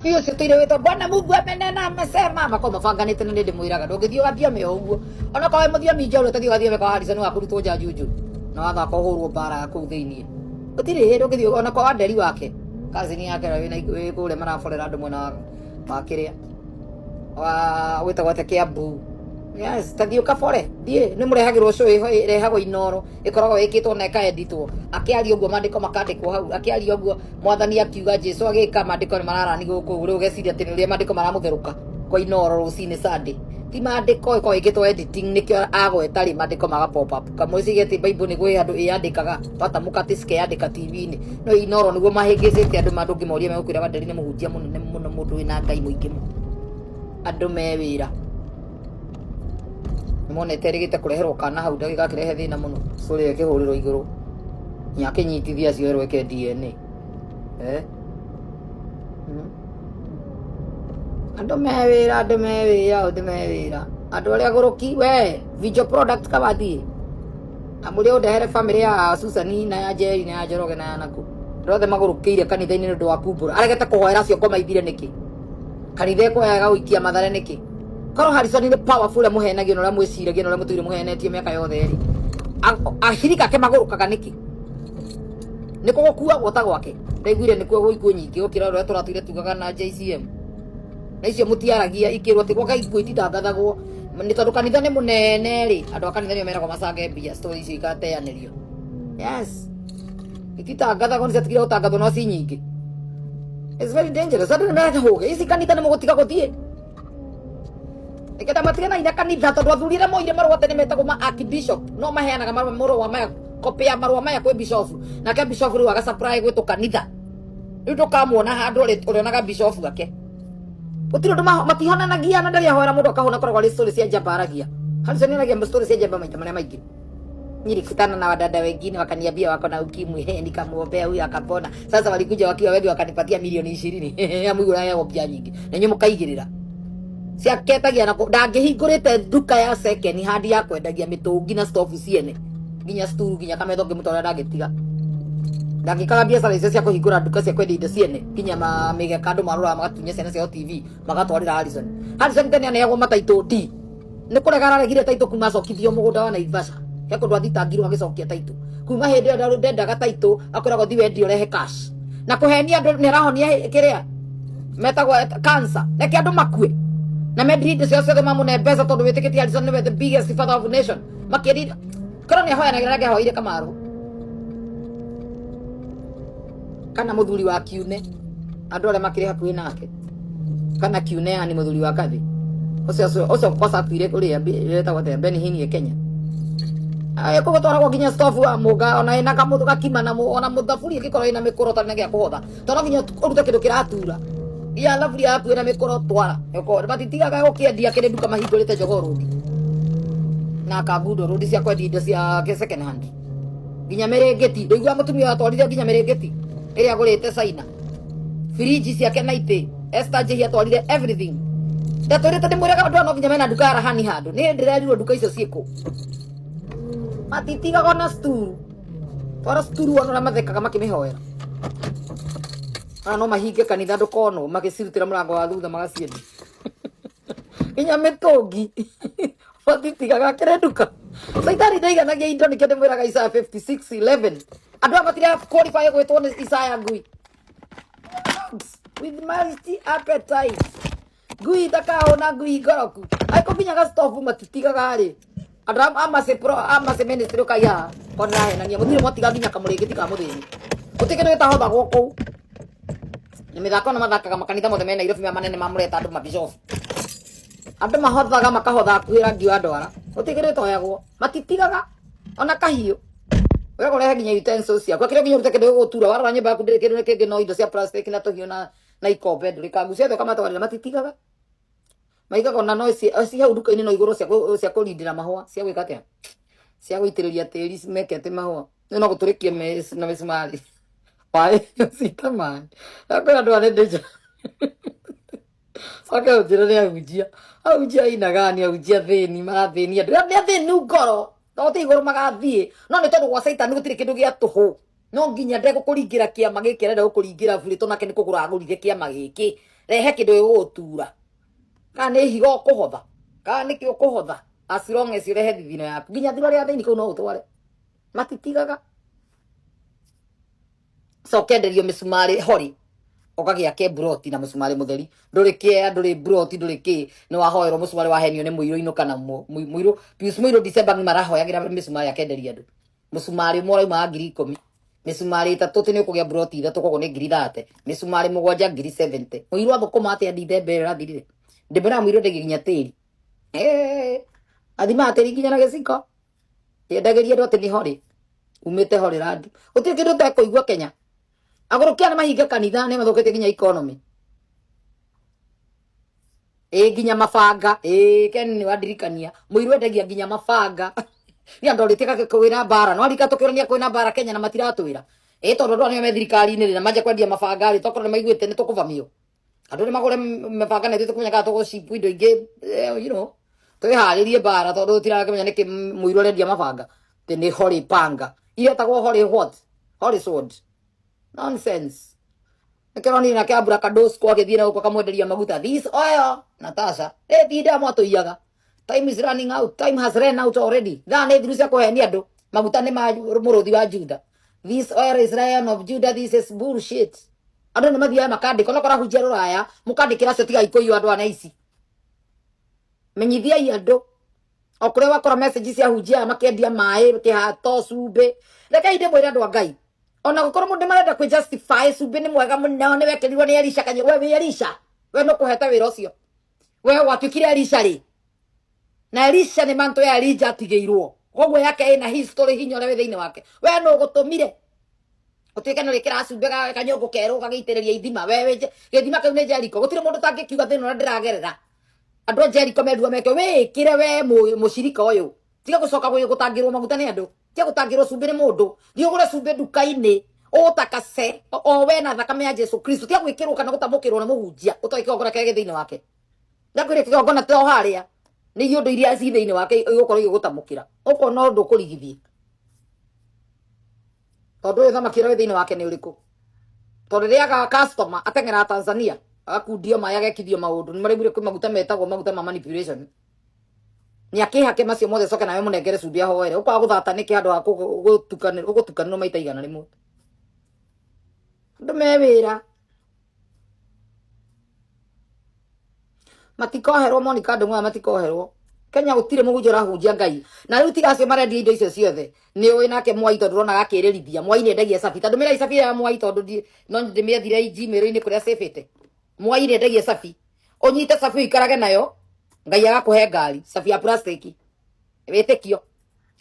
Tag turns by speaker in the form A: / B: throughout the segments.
A: Biũ ũcio tũire wĩtwo Bwana Mungu amenena amesema makorwo mabanganĩte na nĩ ndĩmwĩraga ndũngĩthiĩ ũgathiome o ũguo onokorwo wĩ mũthiomi njorua ũtathiĩ ũgathiome kwa Harrison wa kũrutwo nja njunju na wathaka ũhũrwo mbara kũu thĩiniĩ gũtirĩ hĩndĩ ũngĩthiĩ onakorwo wa nderi wake kazini yake ĩrĩa wĩna wĩ kũrĩa maraborera andũ mwena wa kĩrĩa wa wĩtagwo atĩa Kĩambu. Yes, ta thiĩ ũkabore thiĩ nĩ mũrehagĩrwo show ĩho ĩrehagwo Inoro ĩkoragwo ĩkĩtwo na ĩkaeditwo akĩaria ũguo maandĩko makandĩkwo hau akĩaria ũguo mwathani akiuga Jesu agĩka maandĩko nĩ mararani gũkũ rĩu ũgeciria atĩ nĩ ũrĩa maandĩko maramũtherũka kwa Inoro rũcinĩ Sunday ti maandĩko ĩkoragwo ĩkĩtwo editing nĩkĩo agweta rĩ maandĩko maga pop up kamwĩciria atĩ Bible nĩ gwĩ handũ ĩyandĩkaga watamũka atĩ cikeyandĩka TV-inĩ no Inoro nĩguo mahĩngĩcĩte andũ ma ndũngĩmoria megũkwĩra Wanderi nĩ mũhunjia mũnene mũno mũndũ wĩna Ngai mũingĩ mũno andũ me wĩra nĩmonete erĩgĩte kũreherwo kana hau ndagĩka akĩrehe thĩna mũno cũrĩ ĩkĩhũrĩrwo igũrũ nginya akĩnyitithia acio erwo eke DNA eh? Andũ me wĩra, andũ me wĩra, andũ me wĩra, andũ arĩa agũrũki we Visual Product kawathiĩ amũrĩ ũndehere family ya Susan na ya Jerry na ya Njoroge na ya naku andũ othe magũrũkĩire kanitha-inĩ nĩ ũndũ wa kumbũra aregete kũhoera acio ngoma ithire nĩkĩ kanitha ĩkũheaga gũikia mathare nĩkĩ korwo Harrison nĩ powerful ũrĩa mũhenagio na ũrĩa mwĩciragia na ũrĩa mũtũire mũhenetio mĩaka yothe rĩ ahirika ake magũrũkaga nĩkĩ nĩkũ gũkuagwo ta gwake ndaiguire nĩkuo gwĩ ikuũ nyingĩ gũkĩra ũrĩa tũratũire tugaga na JCM na icio mũtiaragia ikĩrwo atĩ gwaka ikuũ ititangathagwo nĩ tondũ kanitha nĩ mũnene rĩ andũ a kanitha nĩo meragwo macange mbia story icio igateanĩrio yes ititangathagwo nĩ ciatigire gũtangathwo no ci nyingĩ. It's very dangerous. Andũ nĩ mehũge ici kanitha nĩ mũgũtiga gũthiĩ nĩgetha matige na ina kanitha tondũ athuri arĩa moire marũa tene metagwo ma archbishop no maheanaga marũa marũa maya copy ya marũa maya kwĩ bishop nake bishop rĩu agasupply gwĩ tũkanitha rĩu ndũkamuona handũ ũrĩonaga bishop ake gũtirĩ ũndũ matihonanagia na ndarĩ ahoera mũndũ akahona koragwo arĩ story cia njamba aragia Harrison nĩaragia story cia njamba maita marĩa maingĩ. Nilikutana na wadada wengine wakaniambia wako na ukimwi, he, nikamuombea huyu akapona. Sasa walikuja wakiwa wengi wakanipatia milioni 20. Amwigura heagwo mbia nyingĩ na inyuĩ mũkaigĩrĩra ciaketagia na ndangĩhingũrĩte nduka ya second hand ya kwendagia mĩtũngi na stovu ciene nginya sturu nginya kametha ũngĩmũtwarĩra ndangĩtiga ndangĩkaga biacara icio cia kũhingũra nduka cia kwendia indo ciene nginya mĩgeka andũ marũraga magatunya ciana ciao TV magatwarĩra Harrison. Harrison tene aneagwo mataitũ D nĩ kũrega araregire taitũ kuma acokithio mũgũnda wa Naivasha he kũndũ athitangirwo agĩcokia taitũ kuma hĩndĩ ĩyo ndendaga taitũ akwĩragwo thi wendio ũrehe cash na kũhenia andũ nĩ arahonia kĩrĩa metagwo cancer reke andũ makue na mendire indo ciao ciothe mamũne mbeca tondũ wĩtĩkĩtie Harrison nĩwe the biggest father of nation makĩendia korwo nĩ ahoyanagĩra nake ahoire Kamaru kana mũthuri wa kiune andũ arĩa makĩrĩ hakuhĩ nake kana kiune yani mũthuri wa kathi ũcio ũcio ũcio kosa akuire kũrĩa wetagwo atĩa Ben Hinn Kenya Aya koguo twaragwo nginya stovu wa mũga ona ĩna kamũtũ gakima na ona mũthaburi ĩngĩkorwo ĩna mĩkũro tondũ nĩ gĩa kũhotha tondũ no nginya ũrute kĩndũ kĩratura ya thaburia yaku ĩna mĩkũro twara matitigaga gũkĩendia kĩrĩ nduka mahingũrĩte Jogoo Road na Kangundo Road cia kwendia indo cia second hand nginya mĩrĩngĩti ndũigua mũtumia ũyũ atwarire nginya mĩrĩngĩti ĩrĩa agũrĩte China firiji ciake na itĩ Esther Njihia atwarire everything ndatũrĩte ndĩmwĩraga andũ aya no nginya mena nduka ya rahani handũ nĩ ndĩrerirwo nduka icio ciĩkũ matitigaga ona sturu twara sturu ona ũrĩa mathekaga makĩmĩhoera ona no mahinge kanitha ndũkonwo magĩcirutĩra mũrango wa thutha magaciendia nginya mĩtũngi matitigaga kĩrĩ nduka caitani ndaiganagia indo nĩkĩo ndĩmwĩraga Isaya 56:11 andũ aya matira qualify gwĩtwo nĩ Isaya ngui dogs with multi appetite ngui itakahũna ngui ngoroku angĩkorwo nginya gastovu matitigaga rĩ andũ a Mercy pro a Mercy ministry ũkai haha korwo ndĩrahenania mũtirĩ mwatiga nginya kamũrĩngĩti ka mũthĩni gũtirĩ kĩndũ gĩtahothagwo kũu na mĩthako ĩno mathakaga makanitha mothe me Nairobi maya manene mamũreta andũ mabishofu andũ mahothaga makahotha hakuhĩ rangi wa ndwara gũtirĩ kĩndũ gĩtoyagwo matitigaga ona kahiũ we kũrehe nginya utensils ciaku akĩrĩ nginya ũrute kĩndũ gĩgũtura warora nyũmba yaku ndĩrĩ kĩndũ kĩngĩ no indo cia plastic na tũhiũ na ikombe ndũrĩkangu ciothe ũkamatwarĩra matitigaga maigaga ona no ci hau nduka-inĩ no igũrũ cia kũrindĩra mahũa cia gwĩka atĩa cia gũitĩrĩria tĩri meke atĩ mahũa no gũtũrĩkia na mĩcumarĩ maĩ cita maĩ kwĩ andũ arĩa ndĩnja coke ũnjĩre nĩ ahunjia ahunjia ainaga nĩ ahunjia thĩni marathĩnia andũ nĩ athĩnu ngoro no ti igũrũ magathiĩ no nĩ tondũ gwa caitani gũtirĩ kĩndũ gĩa tũhũ no nginya ndegũkũringĩra kĩama gĩkĩ arenda gũkũringĩra burĩ tondũ nake nĩ kũgũra agũrire kĩama gĩkĩ. Rehe kĩndũ gĩgũgũtura. Kana nĩ ihiga ũkũhotha, kana nĩkĩ ũkũhotha, as long as ũrehe thithino yaku. Nginya thirarĩ ya thĩinĩ kũu no ũtware. Matitigaga. Coka enderio mĩcumarĩ hori ũkagĩake mburoti na mũcumarĩ mũtheri, ndũrĩ kĩea, ndũrĩ mburoti, ndũrĩ kĩ, nĩ wahoerwo mũcumarĩ wahenio nĩ mũirũ inũka na mũirũ Pius Mũirũ December ng'ima arahoyagĩra mĩcumarĩ akenderia andũ mũcumarĩ ũmwe ũrauma wa 10,000, mĩcumarĩ 3 ti nĩ ũkũgĩa mburoti 3, koguo nĩ 30,000, mĩcumarĩ 7 70,000. Mũirũ athũkũma atĩa December ĩrĩa ĩrathirire? Ndĩmwĩraga mũirũ endagia nginya tĩri. Athimaga tĩri nginya na gĩciko, endagĩria andũ atĩ nĩ horĩ umĩte horĩ randi. Gũtirĩ kĩndũ ũtekũigua Kenya. Agũrũkia nĩ mahinga kanitha, nĩ mathũkĩtie nginya economy. Ĩ nginya mabanga. Ĩ Ken nĩ wandirikania mũirũ endagia nginya mabanga. Nĩ andũ rĩtĩka kwĩna mbara, no arika tũkĩrania kwĩna mbara Kenya na matiratwĩra. Ĩ tondũ andũ aya nĩo me thirikari-inĩ rĩ, na manjia kwendia mabanga rĩ, tokorwo nĩ maiguĩte nĩ tũkũvamio. Andũ nĩ magũre mabanga na ithuĩ tũkũmenya kana tũgũcipu indo ingĩ, twĩharĩrie mbara, tondũ tũtirakĩmenya nĩkĩ mũirũ arendia mabanga. Atĩ nĩ horĩ panga. Iretagwo horĩ what? Horĩ sword. Nonsense. Nĩkĩronire nake Abura Kadosko agĩthiĩ na gũkũ akamwenderia maguta. This oil, Natasha. Tinda mwatũiyaga. Time is running out. Time has run out already. Thaa nĩ thiru cia kũhenia andũ. Maguta nĩ ma mũrũthi wa Judah. This oil is Lion of Judah. This is bullshit. Andũ nĩ mathiaga makandĩka. Onokorwo ahunjia rũraya, mũkandĩkĩra acio tigai kũiywo andũ ana ici. Menyithiai andũ. O kũrĩa wakora message cia ahunjia aya makĩendia maĩ, kĩhato, cumbĩ. Rekei ndĩmwĩre andũ a Ngai. Ona gũkorwo mũndũ marenda kwĩ justify cumbĩ nĩ mwega mũno, nĩ wekĩrirwo nĩ Elisha kanyũ. We wĩ Elisha. We nĩ ũkũhete wĩra ũcio. We watuĩkire Elisha rĩ. Na Elisha nĩ manto ya Elijah atigĩirwo. Koguo yake ĩna history hinya ũrĩa wĩ thĩinĩ wake. We nũ ũgũtũmire ũtuĩke nĩ ũrĩkĩra cumbĩ kanyũngũ kerũ ũgagĩitĩrĩria ithima. We wĩ gĩthima kĩu nĩ Jericho. Gũtirĩ mũndũ ũtangĩkiuga thĩna ũrĩa ndĩragerera. Andũ a Jericho merirwo meke wĩkĩre we mũcirika ũyũ. Tiga gũcoka gũtangĩrwo maguta nĩ andũ. Tiga gũtangĩrwo cumbĩ nĩ mũndũ. Thiĩ ũgũre cumbĩ nduka-inĩ ũtakase o we na thakame ya Jesu Kristo. Tiga gwĩkĩrwo kana gũtamũkĩrwo nĩ mũhunjia ũtoĩ kĩgongona kĩrĩa gĩ thĩinĩ wake. Ndakwĩra kĩgongona to harĩa nĩ iũndũ iria ci thĩinĩ wake igũkorwo igĩgũtamũkĩra. Ũkona ũndũ ũkũrigithie. Tondũ ũyũ thamaki ũrĩa wĩ thĩinĩ wake nĩ ũrĩkũ? Tondũ rĩrĩa aga customer ateng'eraga Tanzania agakundio maĩ agekithio maũndũ. Nĩ marĩguire kwĩ maguta metagwo maguta ma manipulation. Nĩ akĩhake macio mothe coke nawe mũnengere cumbĩ ahoere. Ũkwaga gũthata nĩkĩ handũ ha gũtukanĩrwo maita 100. Andũ me wĩra. Matikoherwo Monica Ndung'u matikoherwo. Kenya gũtirĩ mũhunjia ũrahunjia Ngai. Na rĩu tiga acio marendia indo icio ciothe. Nĩ ũĩ nake Mwai tondũ ũrona gakĩrĩrithia. Mwai nĩ endagia cabi. Ta ndũmĩrai cabi ya Mwai tondũ no ndĩmĩethire Gmail-inĩ kũrĩa save-ĩte. Mwai nĩ endagia cabi. Ũnyite cabi ũikarage nayo, Ngai agakũhe ngari, cabi ya plastic. Wĩtĩkio.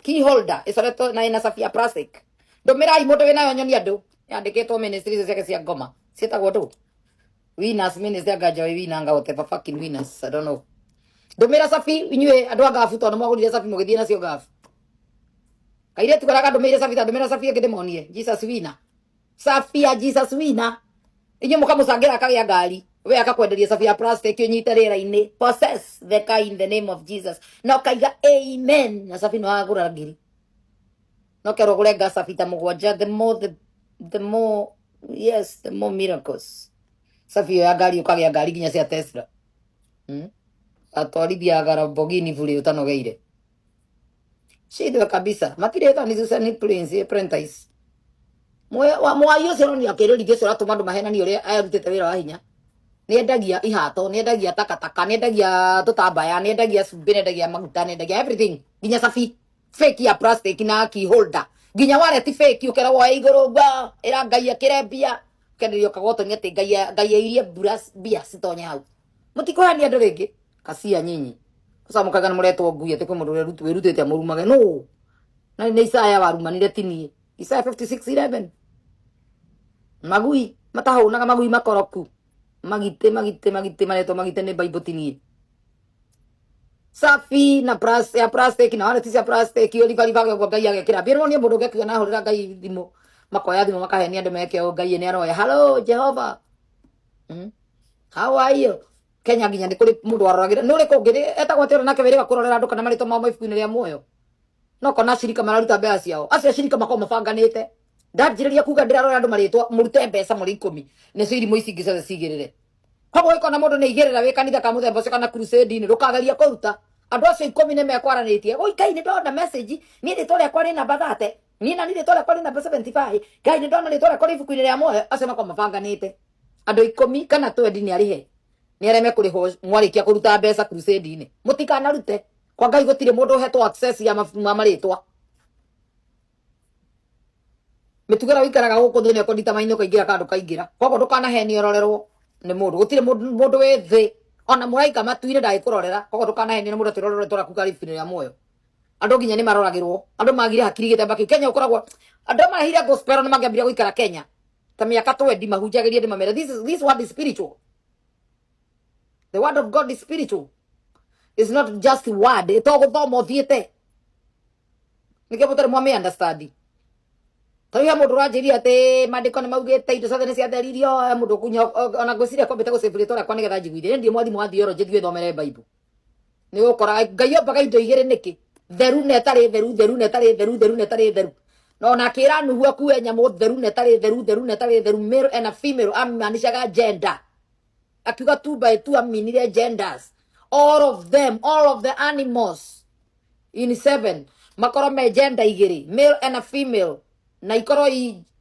A: Key holder ĩcoretwo na ĩna cabi ya plastic. Ndũmĩrai mũndũ wĩnayo nyonie andũ. Yandĩkĩtwo ministry icio ciake cia ngoma. Ciĩtagwo ndũ? Winners ministry anga Joy Winner anga whatever fucking winners, I don't know. Ndũmĩra cabi inyuĩ andũ a ngabu tondũ mwagũrire cabi mũgĩthiĩ nacio ngabu. Kairĩtu karĩa kandũmĩire cabi ta ndũmĩra cabi ĩngĩ ndĩmonie. Jesus Winner. Cabi ya Jesus Winner. Inyuĩ mũkamũcangĩra akagĩa ngari. We akakwenderia cabi ya plastic ũnyite rĩera-inĩ. Possess the car in the name of Jesus. Na ũkaiga amen. Na cabi no agũra ngiri. No kerwo ũgũre ngacabi ta 7, the more the more, yes, the more miracles. Cabi ĩyo ya ngari ũkagĩa ngari nginya cia Tesla. Atwarithia Lamborghini bure ũtanogeire. Shindwe kabisa. Matirĩ tha ni Susan Prince, Apprentice. Mwai ũcio ũronio akĩrĩrithia ũcio ũratũma andũ mahenanie ũrĩa arutĩte wĩra wa hinya. Nĩ endagia ihato, nĩ endagia takataka, nĩ endagia tũtambaya, nĩ endagia cumbĩ, nĩ endagia maguta, nĩ endagia everything. Nginya cabi fake ya plastic na key holder. Nginya wallet fake ũkeragwo woe igũrũ ngwa, ĩra Ngai akĩre mbia. Ũkenderio kagotoni atĩ Ngai airie mbura mbia citonye hau. Mũtikũhenia andũ rĩngĩ. Kacia nyinyi. Sasa mũkaiga nĩ mũretwo ngui atĩ kwĩ mũndũ wĩrutĩte amũrumage. No. Na nĩ Isaya warumanire ti niĩ. Isaya 56:11. Magui matahũnaga, magui makoroku. Magite, magite, magite, maretwo magite nĩ Bible ti niĩ. Safi na ya plastic na wallet cia plastic yo riba riba ũguo Ngai agekĩra. Mbia nĩ mũndũ ũngĩkiuga na hũrĩra Ngai thimũ. Makoya thimũ makahenia andũ meke ũũ, Ngai nĩ aroya. Hello Jehova. How are you? Kenya nginya nĩ kũrĩ mũndũ waroragĩra. Nĩ ũrĩkũ ũngĩ etagwo atĩ nake wĩrĩga kũrorera andũ kana marĩtwa mao ibuku-inĩ rĩa muoyo. No kona acirika mararuta mbeca ciao. Acio acirika makoragwo mabanganĩte. Ndanjĩrĩria kuga ndĩrarora andũ marĩtwa mũrute mbeca mũrĩ 10. Nĩcio irimũ ici ingĩ ciothe cigĩrĩre. Koguo ĩkona mũndũ nĩ aigĩrĩra wĩ kanitha ka mũthemba ũcio kana crusade-inĩ, ndũkageria kũruta. Andũ acio 10 nĩ mekwaranĩtie. Oi Ngai, nĩ ndona message, niĩ rĩtwa rĩakwa rĩ namba 30, niĩ nani rĩtwa rĩakwa rĩ namba 75, Ngai nĩ ndona rĩtwa rĩakwa rĩ ibuku-inĩ rĩa muoyo. Acio makorwo mabanganĩte. Andũ 10 kana 20 nĩ arĩhe. Nĩ arĩa mekũrĩhwo mwarĩkia kũruta mbeca crusade-inĩ. Mũtikanarute. Kwa Ngai gũtirĩ mũndũ ũhetwo access ya mabuku ma marĩtwa. Mĩtugo ĩrĩa ũikaraga gũkũ thĩ nĩ ũkũnditamainĩ ũkaingĩra kana ndũkaingĩra. Koguo ndũkanahenio ũrorerwo nĩ mũndũ. Gũtirĩ mũndũ wĩ thĩ ona mũraika matu-inĩ ndangĩkũrorera. Koguo ndũkanahenio nĩ mũndũ atĩ ũrorerwo rĩtwa rĩaku karĩ ibuku-inĩ rĩa muoyo. Andũ nginya nĩ maroragĩrwo. Andũ magire hakiri gĩthemba kĩu. Kenya ũkoragwo andũ marehire gospel nĩ mangĩambire gũikara Kenya ta mĩaka 20 mahunjagĩrie ndĩmamere this word is spiritual. The word of God is spiritual. It's not just word. Ĩto gũthoma ũthiĩte. Nĩkĩo mũtarĩ mwamĩ understand. Ta rĩu he mũndũ ũranjĩria atĩ maandĩko nĩ maugĩte indo ciothe nĩ ciatheririo, he mũndũ ũkunya ona ngwĩciria kwambĩte gũsave rĩtwa rĩakwa nĩgetha njiguithie. Niĩ ndirĩ mwarimũ wa theology thiĩ ũthomere Bible. Nĩ ũgũkora Ngai ombaga indo igĩrĩ nĩkĩ? Theru na ĩtarĩ theru, theru na ĩtarĩ theru, theru na ĩtarĩ theru. Na ona akĩra Nuhu akue nyamũ theru na ĩtarĩ theru, theru na ĩtarĩ theru, male and a female, amaanishaga gender. Akiuga two by two aminire genders. All of them, all of the animals in seven makorwo me gender igĩrĩ, male and a female, na ikorwo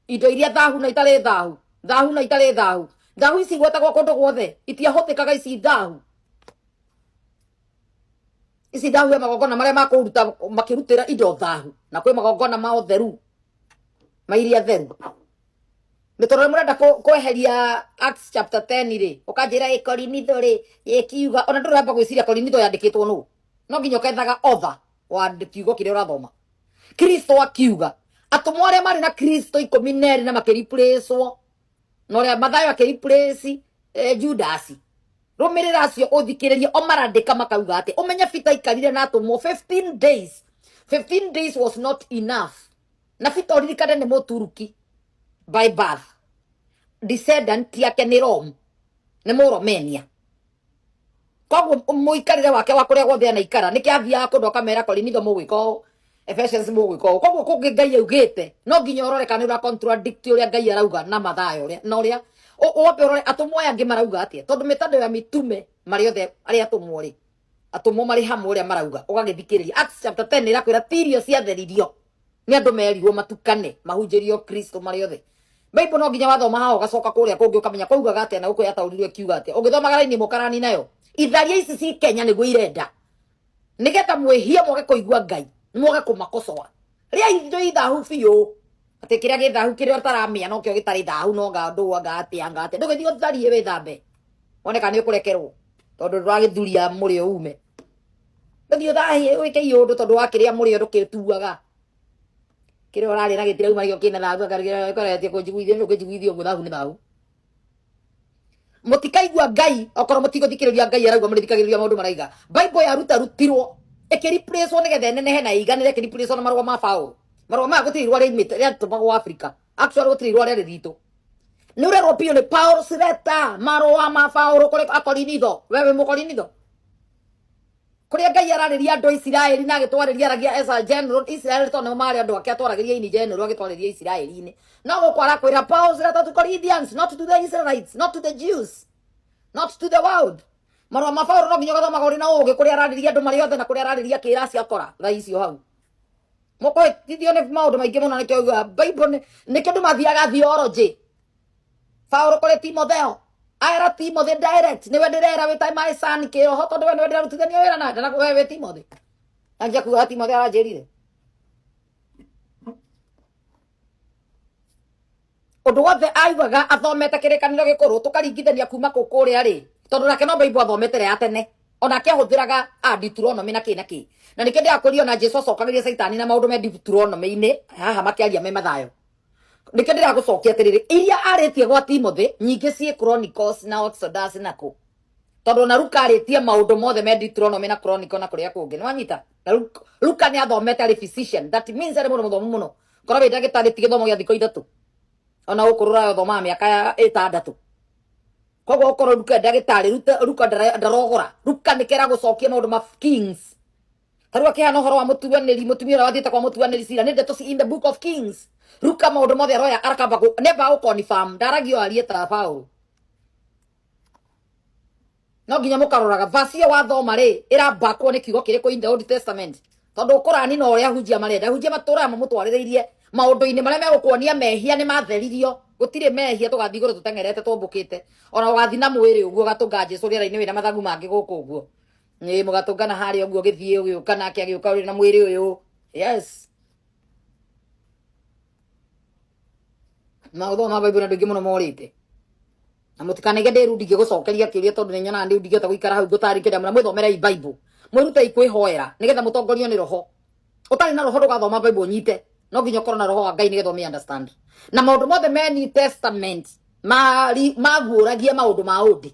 A: indo iria thahu na itarĩ thahu, thahu na itarĩ thahu. Thahu ici igwetagwo kũndũ guothe, itiahũthĩkaga ici thahu. Ici thahu ya magongona marĩa makũruta makĩrutĩra indo thahu, na kwĩ magongona ma ũtheru, ma iria theru. Nĩ tondũ mũrenda kweheria Acts chapter 10 rĩ, ũkanjĩra ĩ Korinitho rĩ, ĩkiuga, ona ndũramba gwĩciria Korinitho yandĩkĩtwo nũ. No nginya ũkethaga author wa kiugo kĩrĩa ũrathoma. Kristo akiuga, atũmwo arĩa marĩ na Kristo 12 na makĩreplacewo, na ũrĩa Mathayo akĩreplace Judas. Rũmĩrĩra acio ũthikĩrĩrie o marandĩka makauga atĩ ũmenye Peter aikarire na atũmwo 15 days. 15 days was not enough. Na Peter ũririkane nĩ Mũturuki by birth. Descendant yake nĩ Rome, nĩ Mũromenia. Koguo mũikarĩre wake wa kũrĩa guothe anaikara nĩkĩo athiaga kũndũ akamera Korinitho mũgwĩka ũũ, Ephesians mũgwĩka ũũ. Koguo kũngĩ Ngai augĩte no nginya ũrore kana nĩ ũra contradict ũrĩa Ngai arauga na Mathayo ũrĩa na ũrĩa wambe ũrore atũmwo aya angĩ marauga atĩa, tondũ mĩtandao ya mitume marĩ othe arĩa atũmwo rĩ, atũmwo marĩ hamwe ũrĩa marauga ũgagĩthikĩrĩria. Acts chapter 10 ĩrakwĩra ti irio ciatheririo, nĩ andũ merirwo matukane mahunjĩrio Kristo marĩ othe. Bible no nginya wathoma haha ũgacoka kũrĩa kũngĩ ũkamenya kwaugaga atĩa na gũkũ yataũrirwo ĩkiuga atĩa. Ũgĩthomaga raini ĩmwe ũkarani nayo. Itharia ici ci Kenya nĩguo irenda, nĩgetha mwĩhie mwage kũigua Ngai, mwage kũmakocoa. Rĩa indo ithahu biũ, atĩ kĩrĩa gĩ thahu kĩrĩa ũtaramĩa nokĩo gĩtarĩ thahu, no nga ndũa nga atĩa nga atĩa. Ndũgĩthiĩ ũtharie wĩthambe wone kana nĩ ũkũrekerwo, tondũ ndũragĩthuria mũrĩo ume. Ndũthiĩ ũthahie wĩke iũndũ tondũ wakĩrĩa mũrĩo ndũkĩtuaga. Kĩrĩa ũrarĩa na gĩtirauma nĩkĩo kĩna thahu, anga kĩrĩa kũnjiguithia, ndũkĩnjiguithia ũguo, thahu nĩ thahu. Mũtikaigua Ngai okorwo mũtigũthikĩrĩria Ngai arauga, mũrĩthikagĩrĩria maũndũ maraiga. Bible yaruta rutirwo ĩkĩreplacewo nĩgetha ĩnenehe na ĩiganĩre, ĩkĩreplacewo na marũa ma Paul. Marũa maya gũtirĩ irũa rĩaumĩte rĩatũmagwo Africa. Actually gũtirĩ irũa rĩarĩ ritũ. Nĩ ũrerwo biũ nĩ Paul's letter, marũa ma Paul kũrĩ Akorinitho. We wĩ Mũkorinitho? Kũrĩa Ngai ararĩria andũ a Isiraeli na agĩtwarĩria aragia as a general Israel, tondũ nĩo marĩ andũ ake, atwaragĩria in general, agĩtwarĩria Isiraeli-inĩ. No gũkũ arakwĩra Paul's letter to Corinthians, not to the Israelites, not to the Jews, not to the world. Marũa ma Paul no nginya ũgathomaga ũrĩ na ũũgĩ, kũrĩa ararĩria andũ marĩ othe na kũrĩa ararĩria kĩra ciakora thaa icio hau. Mũkũhĩtithio nĩ maũndũ maingĩ mũno, nĩkĩo ugaga Bible nĩkĩo andũ mathiaga theology. Paul kũrĩ Timotheo aera Timothy direct, nĩwe ndĩrera wĩ ta my son kĩroho, tondũ we nĩwe ndĩrarutithania wĩra nake, na we wĩ Timothy. Anjia kuga Timothy aranjĩrire ũndũ wothe augaga athomete kĩrĩkanĩro gĩkũrũ, tũkaringithania kuma kũ kũrĩa rĩ, tondũ nake no Bible athomete ya tene, onake ahũthĩraga a Deuteronomy na kĩ na kĩ, na nĩkĩo ndĩrakũria ona Jesu acokagĩria Caitani na maũndũ me Deuteronomy-inĩ haha makĩaria me Mathayo. Nĩkĩo ndĩragũcokia atĩrĩrĩ, iria arĩtie gwa Timothy nyingĩ ciĩ Chronicles na Exodus na kũ, tondũ ona Luka arĩtie maũndũ mothe me Deuteronomy na Chronicle na kũrĩa kũngĩ, nĩwanyita? Na Luka nĩ athomete, arĩ physician, that means arĩ mũndũ mũthomu mũno. Korwo wĩ ndagĩtarĩ ti gĩthomo gĩa thikũ 3, ona gũkũ rũraya ũthomaga mĩaka ya 6. Koguo okorwo Luka ndagĩtarĩ, Luka ndarogora. Luka nĩkĩo aragũcokia maũndũ ma Kings. Ta rĩu akĩheana ũhoro wa mũtuanĩri, mũtumia ũrĩa wathiĩte kwa mũtuanĩri cira, nĩ ndeto ci in the book of Kings. Luka maũndũ mothe aroya arakamba nĩambaga gũ confirm, ndaragia o arie ta Paul. No nginya mũkaroraga verse ĩyo wathoma rĩ, ĩrabakwo nĩ kiugo kĩrĩkũ in the Old Testament. Tondũ Kũrani no ũrĩa ahunjia marenda. Ahunjia matũraga mamũtwarĩrĩirie maũndũ-inĩ marĩa megũkuonia mehia nĩ matheririo. Gũtirĩ mehia tũgathiĩ igũrũ tũteng'erete tũmbũkĩte. Ona ũgathiĩ na mwĩrĩ ũguo ũgatũnga Jesu rĩera-inĩ wĩna mathagu mangĩ gũkũ ũguo. Nĩ mũgatũngana harĩa ũguo ũgĩthiĩ ũgĩũka nake agĩũka ũrĩ na mwĩrĩ ũyũ. Yes. Maũthoma Bible na andũ aingĩ mũno morĩte. Na mũtikanaige ndĩ rude ngĩgũcokeria kĩũria tondũ nĩ nyonaga ndĩ ndingĩhota gũikara hau ngũtarĩ kĩndũ na mwĩthomerei Bible. Mwĩrutei kwĩhoera nĩgetha mũtongorio nĩ roho. Ũtarĩ na roho ndũgathoma Bible ũnyite. No nginya ũkorwo na roho wa Ngai nĩgetha ũmĩ understand. Na maũndũ mothe me New Testament maguũragia maũndũ ma Old.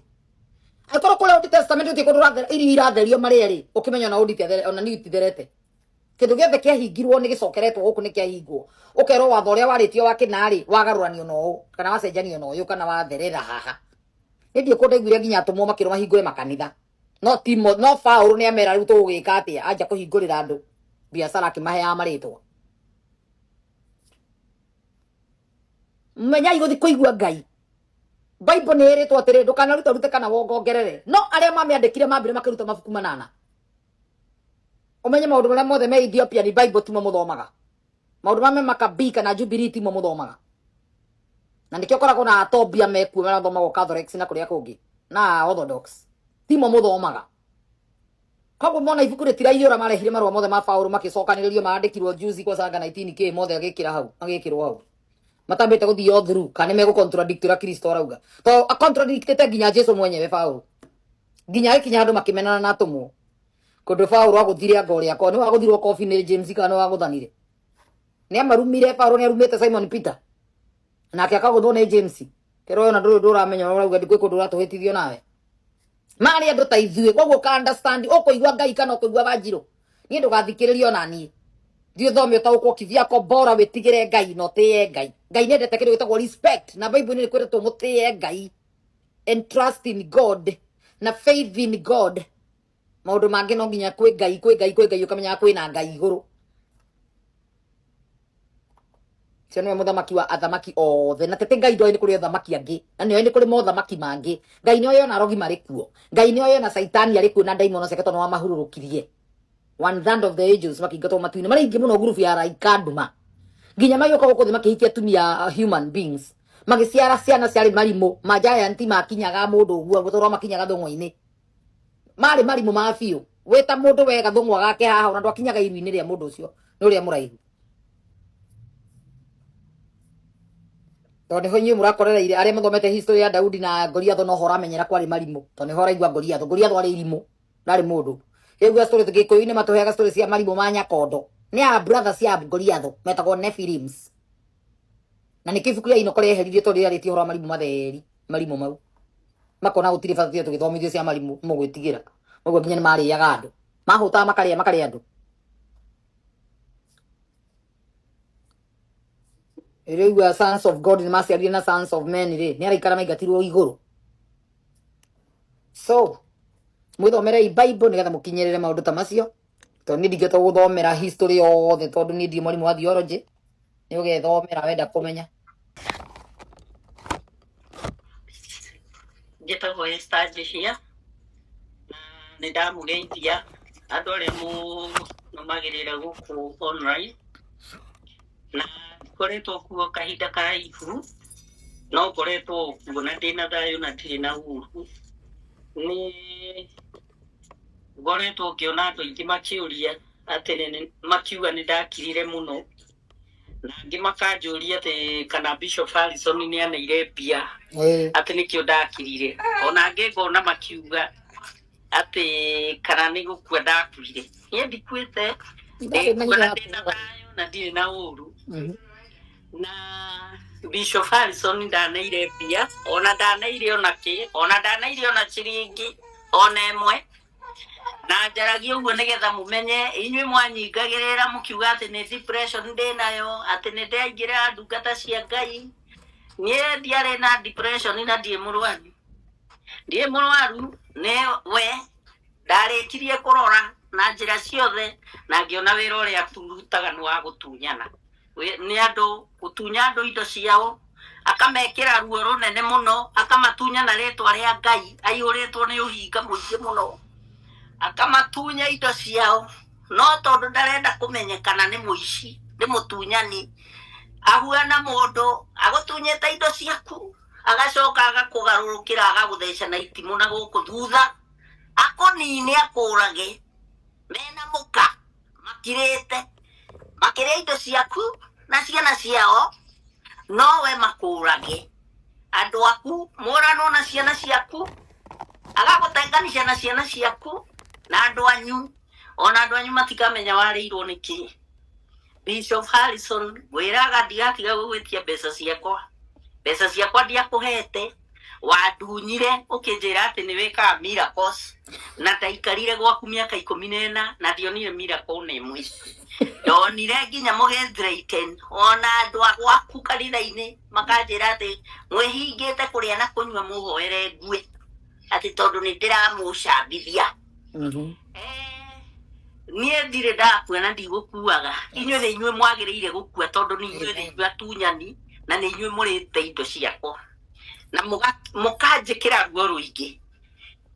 A: Angĩkorwo kũrĩa Old Testament gũtirĩ kũndũ irio iratherio marĩa rĩ, ũkĩmenya ona Old itiathere, ona New ititherete. Kĩndũ gĩothe kĩahingirwo nĩ gĩcokeretwo gũkũ nĩ kĩahingwo. Ũkerwo watho ũrĩa warĩtio wa kĩna rĩ, wagarũranio na ũũ, kana wacenjanio na ũyũ, kana watherera haha. Nĩ ndiũ kũndũ ndaiguire nginya atũmwo makĩrwo mahingũre makanitha. No Timo, no Paũlũ nĩ amera rĩu tũgũgĩka atĩa, anja kũhingũrĩra andũ biacara akĩmaheaga marĩtwa. Menyai gũthiĩ kũigua Ngai. Bible nĩ ĩrĩtwo atĩrĩ, ndũkanaruta rute kana wongongerere. No arĩa mamĩandĩkire mambire makĩruta mabuku manana. Ũmenye maũndũ marĩa mothe me Ethiopia ni Bible timo mũthomaga. Maũndũ marĩa me Maccabee kana Jubilee timo mũthomaga. Na nĩkĩo ũkoragwo na Atobia mekuo marĩa mathomagwo Catholics na kũrĩa kũngĩ na Orthodox. Timo mũthomaga. Koguo mona ibuku rĩtiraiyũra marehire marũa mothe ma Paũlũ makĩcokanĩrĩrio mandĩkirwo juzi kwa sanga 19K mothe agĩkĩra hau, magĩkĩrwo hau. Matambĩte gũthiĩ all through kana nĩ megũ contradict ũrĩa Kristo arauga. To a-contradictĩte nginya Jesu mwenyewe Paũlũ. Nginya agĩkinya handũ makĩmenana na atũmwo. Kũndũ Paũlũ agũthire anga ũrĩa ko nĩ wagũthirwo kobi nĩ James kana nĩ wagũthanire. Nĩ amarumire Paũlũ nĩ arumĩte Simon Peter. Nake akagũthwo nĩ James. Kero ona ndũrĩ ndũramenya ũrĩa ũrauga ndikũĩ kũndũ ũratũhĩtithio nawe. Marĩ andũ ta ithuĩ koguo ka understand ũkũigua Ngai kana ũkũigua Wanjirũ. Niĩ ndũgathikĩrĩrie ona niĩ. Thiĩ ũthome ũtaũkwo kivyako bora wĩtigĩre Ngai na ũtĩe Ngai. Ngai nĩendete kĩndũ gĩtagwo respect na Bible nĩ kwĩrĩtwo mũtĩe Ngai and trust in God na faith in God. Maũndũ mangĩ no nginya kwĩ Ngai kwĩ Ngai kwĩ Ngai ũkamenyaga kwĩna Ngai igũrũ. Ũcio nĩwe mũthamaki wa athamaki othe na tete Ngai ndoĩ nĩ kũrĩ athamaki angĩ na nĩoĩ nĩ kũrĩ mothamaki mangĩ. Ngai nĩoĩ ona arogi marĩ kuo. Ngai nĩoĩ ona Caitani arĩ kuo na ndaimono ciake tondũ nĩwamahurũrũkirie. One third of the angels makĩingatwo matu-inĩ marĩ aingĩ mũno ngurubu ya araika nduma. Nginya magĩũka gũkũ thĩ makĩhikia atumia human beings. Magĩciara ciana ciarĩ marimũ ma giant makinyaga mũndũ ũguo gũtũrwo makinyaga thũng'wa-inĩ. Marĩ marimũ ma biũ. Wĩta mũndũ wega thũng'wa gake haha ona ndwakinyaga iru-inĩ rĩa mũndũ ũcio nĩ ũrĩa mũraihu. Tondũ nĩho inyuĩ mũrakorereire arĩa mathomete history ya Daudi na Goliath no ho ũramenyera kwarĩ marimũ. Tondũ nĩho ũraigua Goliath. Goliath arĩ irimũ, ndarĩ mũndũ. Rĩu story Gĩkũyũ-inĩ matũheaga story cia marimũ ma Nyakondo. Nĩ a brothers cia Goliath metagwo Nephilims. Na nĩkĩo ibuku rĩa Inoko rĩeheririo tondũ rĩarĩtie ũhoro wa marimũ matheri, marimũ mau. Makona gũtirĩ bata tũgĩthomithio cia marimũ mũgwĩtigĩra. Ũguo nginya nĩ marĩaga andũ. Mahũtaga makarĩa makarĩa andũ. Rĩu sons of God nĩ maciarire na sons of men rĩ, nĩ araikara maingatirwo igũrũ. So, mwĩthomerei Bible nĩgetha mũkinyĩrĩre maũndũ ta macio. Tondũ niĩ ndingĩhota gũthomera history yothe tondũ niĩ ndirĩ mwarimũ wa theology. Nĩ ũgethomera wenda kũmenya.
B: Njĩtagwo Esther Njihia na nĩ ndamũgeithia andũ arĩa mũnũmagĩrĩra gũkũ online na ngoretwo kuo kahinda karaihu no ngoretwo kuo na ndĩna thayũ na ndirĩ na ũru. Nĩ ngoretwo ngĩona andũ aingĩ makĩũria atĩ makiuga nĩ ndakirire mũno na angĩ makanjũria atĩ kana Bishop Harrison nĩ aneire mbia atĩ nĩkĩo ndakirire. Ona angĩ ngona makiuga atĩ kana nĩ gũkua ndakuire. Niĩ ndikuĩte, ndĩkuo na ndĩna thayũ na ndirĩ na ũru. Na Bishop Harrison ndaneire mbia, ona ndaneire ona kĩ, ona ndaneire ona ciringi ona ĩmwe. Na njaragia ũguo nĩgetha mũmenye inyuĩ mwanyingagĩrĩra mũkiuga atĩ nĩ depression ndĩnayo, atĩ nĩ ndaingĩra ndungata cia Ngai. Niĩ ndiarĩ na depression na ndirĩ mũrwaru. Ndirĩ mũrwaru nĩ we ndarĩkirie kũrora na njĩra ciothe na ngĩona wĩra ũrĩa tũrutaga nĩ wa gũtunyana. Nĩ andũ gũtunya andũ indo ciao, Akamekĩra ruo rũnene mũno, akamatunya na rĩtwa rĩa Ngai, aihũrĩtwo nĩ ũhinga mũingĩ mũno, akamatunya indo ciao, no tondũ ndarenda kũmenyekana nĩ mũici, nĩ mũtunyani, ahuana mũndũ agũtunyĩte indo ciaku, agacoka agakũgarũrũkĩra, agagũtheca na itimũ na gũkũ thutha, akũnine, akũrage mena mũka makirĩte, makĩrĩa indo ciaku na ciana ciao, nowe makũrage andũ aku, mũranwo na ciana ciaku, agagũtenganisha na ciana ciaku na andũ anyu, ona andũ anyu matikamenya warĩirwo nĩ kĩ. Bishop Harrison, ngwĩraga ndigatiga gũgwĩtia mbeca ciakwa, mbeca ciakwa ndiakũhete, wandunyire ũkĩnjĩra atĩ nĩ wĩkaga miracles, na ndaikarire gwaku mĩaka 14 na ndionire miracle ona ĩmwe. Ndonire nginya mũgĩthreaten ona andũ a gwaku kanitha-inĩ, makanjĩra atĩ mwĩhingĩte kũrĩa na kũnyua mũhoere ngue, atĩ tondũ nĩ ndĩramũcambithia. Niĩ ndirĩ ndakua na ndigũkuaga. Inyuĩ nĩ inyuĩ mwagĩrĩire gũkua, tondũ nĩ inyuĩ, nĩ inyuĩ atunyani na nĩ inyuĩ mũrĩte indo ciakwa na mũkanjĩkĩra ruo rũingĩ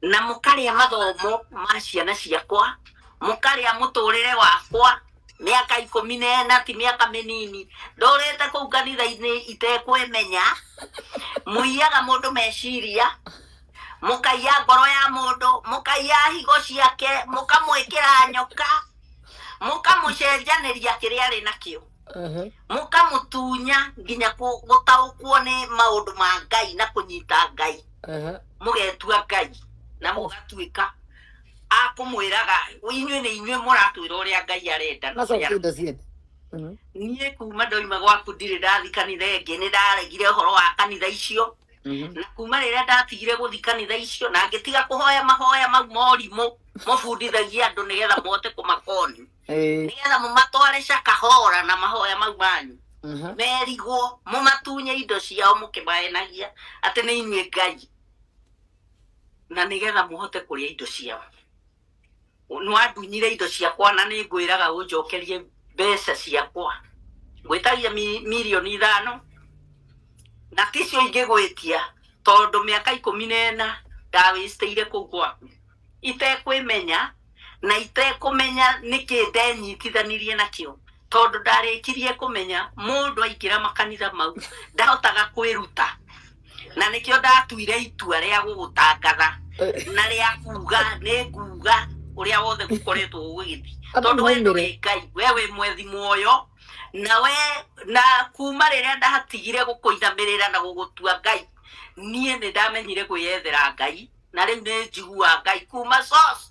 B: na mũkarĩa mathomo ma ciana ciakwa, mũkarĩa mũtũrĩre wakwa. Mĩaka 14 ti mĩaka mĩnini ndũrĩte kũu kanitha-inĩ itekwĩmenya. Mũiyaga mũndũ meciria, mũkaiya ngoro ya mũndũ, mũkaiya higo ciake, mũkamwĩkĩra nyoka, mũkamũcenjanĩria kĩrĩa arĩ nakĩo, mũkamũtunya nginya gũtaũkwo nĩ maũndũ ma Ngai na kũnyita Ngai, mũgetua Ngai na mũgatuĩka a kũmwĩraga inyuĩ nĩ inyuĩ mũratwĩra ũrĩa Ngai arenda na
A: Macokia
B: ũrĩa
A: indo ciene.
B: Niĩ kuma ndoima gwaku ndirĩ ndathi kanitha ĩngĩ, nĩ ndaregire ũhoro wa kanitha icio, na kuma rĩrĩa ndatigire gũthi kanitha icio na ngĩtiga kũhoya mahoya mau morimũ mũbundithagia andũ nĩgetha mũhote kũmakoni, nĩgetha mũmatware cakahora na mahoya mau manyu, merigwo mũmatunye indo ciao mũkĩmahenagia atĩ nĩ inyuĩ Ngai na nĩgetha mũhote kũrĩa indo ciao. Nĩwandunyire indo ciakwa na nĩ ngwĩraga ũnjokerie mbeca ciakwa. Ngwĩtagia mirioni 5 na ticio ingĩgwĩtia, tondũ mĩaka 14 ndawĩcitĩire kũu gwaku itekwĩmenya na itekũmenya nĩkĩ ndenyitithanirie nakĩo, tondũ ndarĩkirie kũmenya mũndũ aingĩra makanitha mau ndahotaga kwĩruta, na nĩkĩo ndatuire itua rĩa gũgũtangatha na rĩa kuga nĩ nguga ũrĩa wothe gũkoretwo gũgĩthiĩ,
A: Andũ
B: tondũ we
A: maumĩre.
B: ndũrĩ Ngai, we wĩ mwethi muoyo na we, na kuma rĩrĩa ndatigire gũkũinamĩrĩra na gũgũtua Ngai, niĩ nĩ ndamenyire kwĩyethera Ngai, na rĩu nĩ njiguaga Ngai kuma source.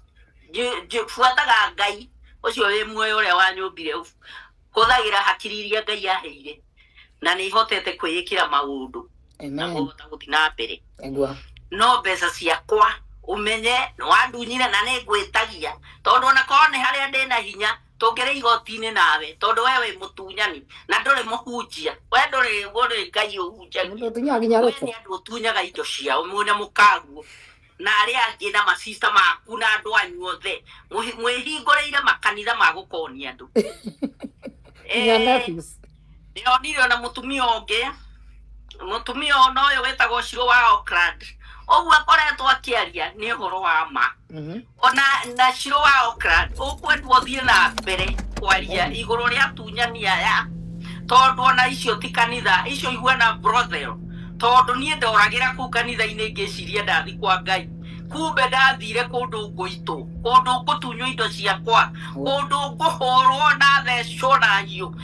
B: Buataga Ngai ũcio wĩ muoyo ũrĩa wanyũmbire, hũthagĩra hakiri iria Ngai aheire na nĩ hotete kwĩĩkĩra maũndũ na
A: Amen.
B: kũhota gũthiĩ na mbere.
A: Nĩguo.
B: No mbeca ciakwa ũmenye nĩ wandunyire na nĩ ngwĩtagia, tondũ ona korwo nĩ harĩa ndĩna hinya tũngĩrĩ igoti-inĩ nawe, tondũ we wĩ mũtunyani na ndũrĩ mũhunjia, we ndũrĩ ũrĩ Ngai ũhunjagia.
A: Mũndũ ũtunyaga nginya
B: We
A: rũkũ.
B: nĩ andũ ũtunyaga indo ciao mwĩna mũkaguo na arĩa angĩ na macista maku na andũ anyu othe mwĩhingũrĩire makanitha ma gũkonia andũ.
A: Nginya nephews.
B: Ndĩronire ona mũtumia ũngĩ, mũtumia ona ũyũ wĩtagwo Shiro wa Auckland, ũguo akoretwo akĩaria nĩ ũhoro wa ma. Ona na Shiro wa Auckland ũkwendwo ũthiĩ na mbere kwaria igũrũ rĩa atunyani aya, tondũ ona icio ti kanitha, icio iguana brothel, tondũ niĩ ndoragĩra kũu kanitha-inĩ ngĩciria ndathi kwa Ngai, kumbe ndathire kũndũ ngũitũ, kũndũ ngũtunywo indo ciakwa, kũndũ ngũhũrwo na thecwo na hiũ.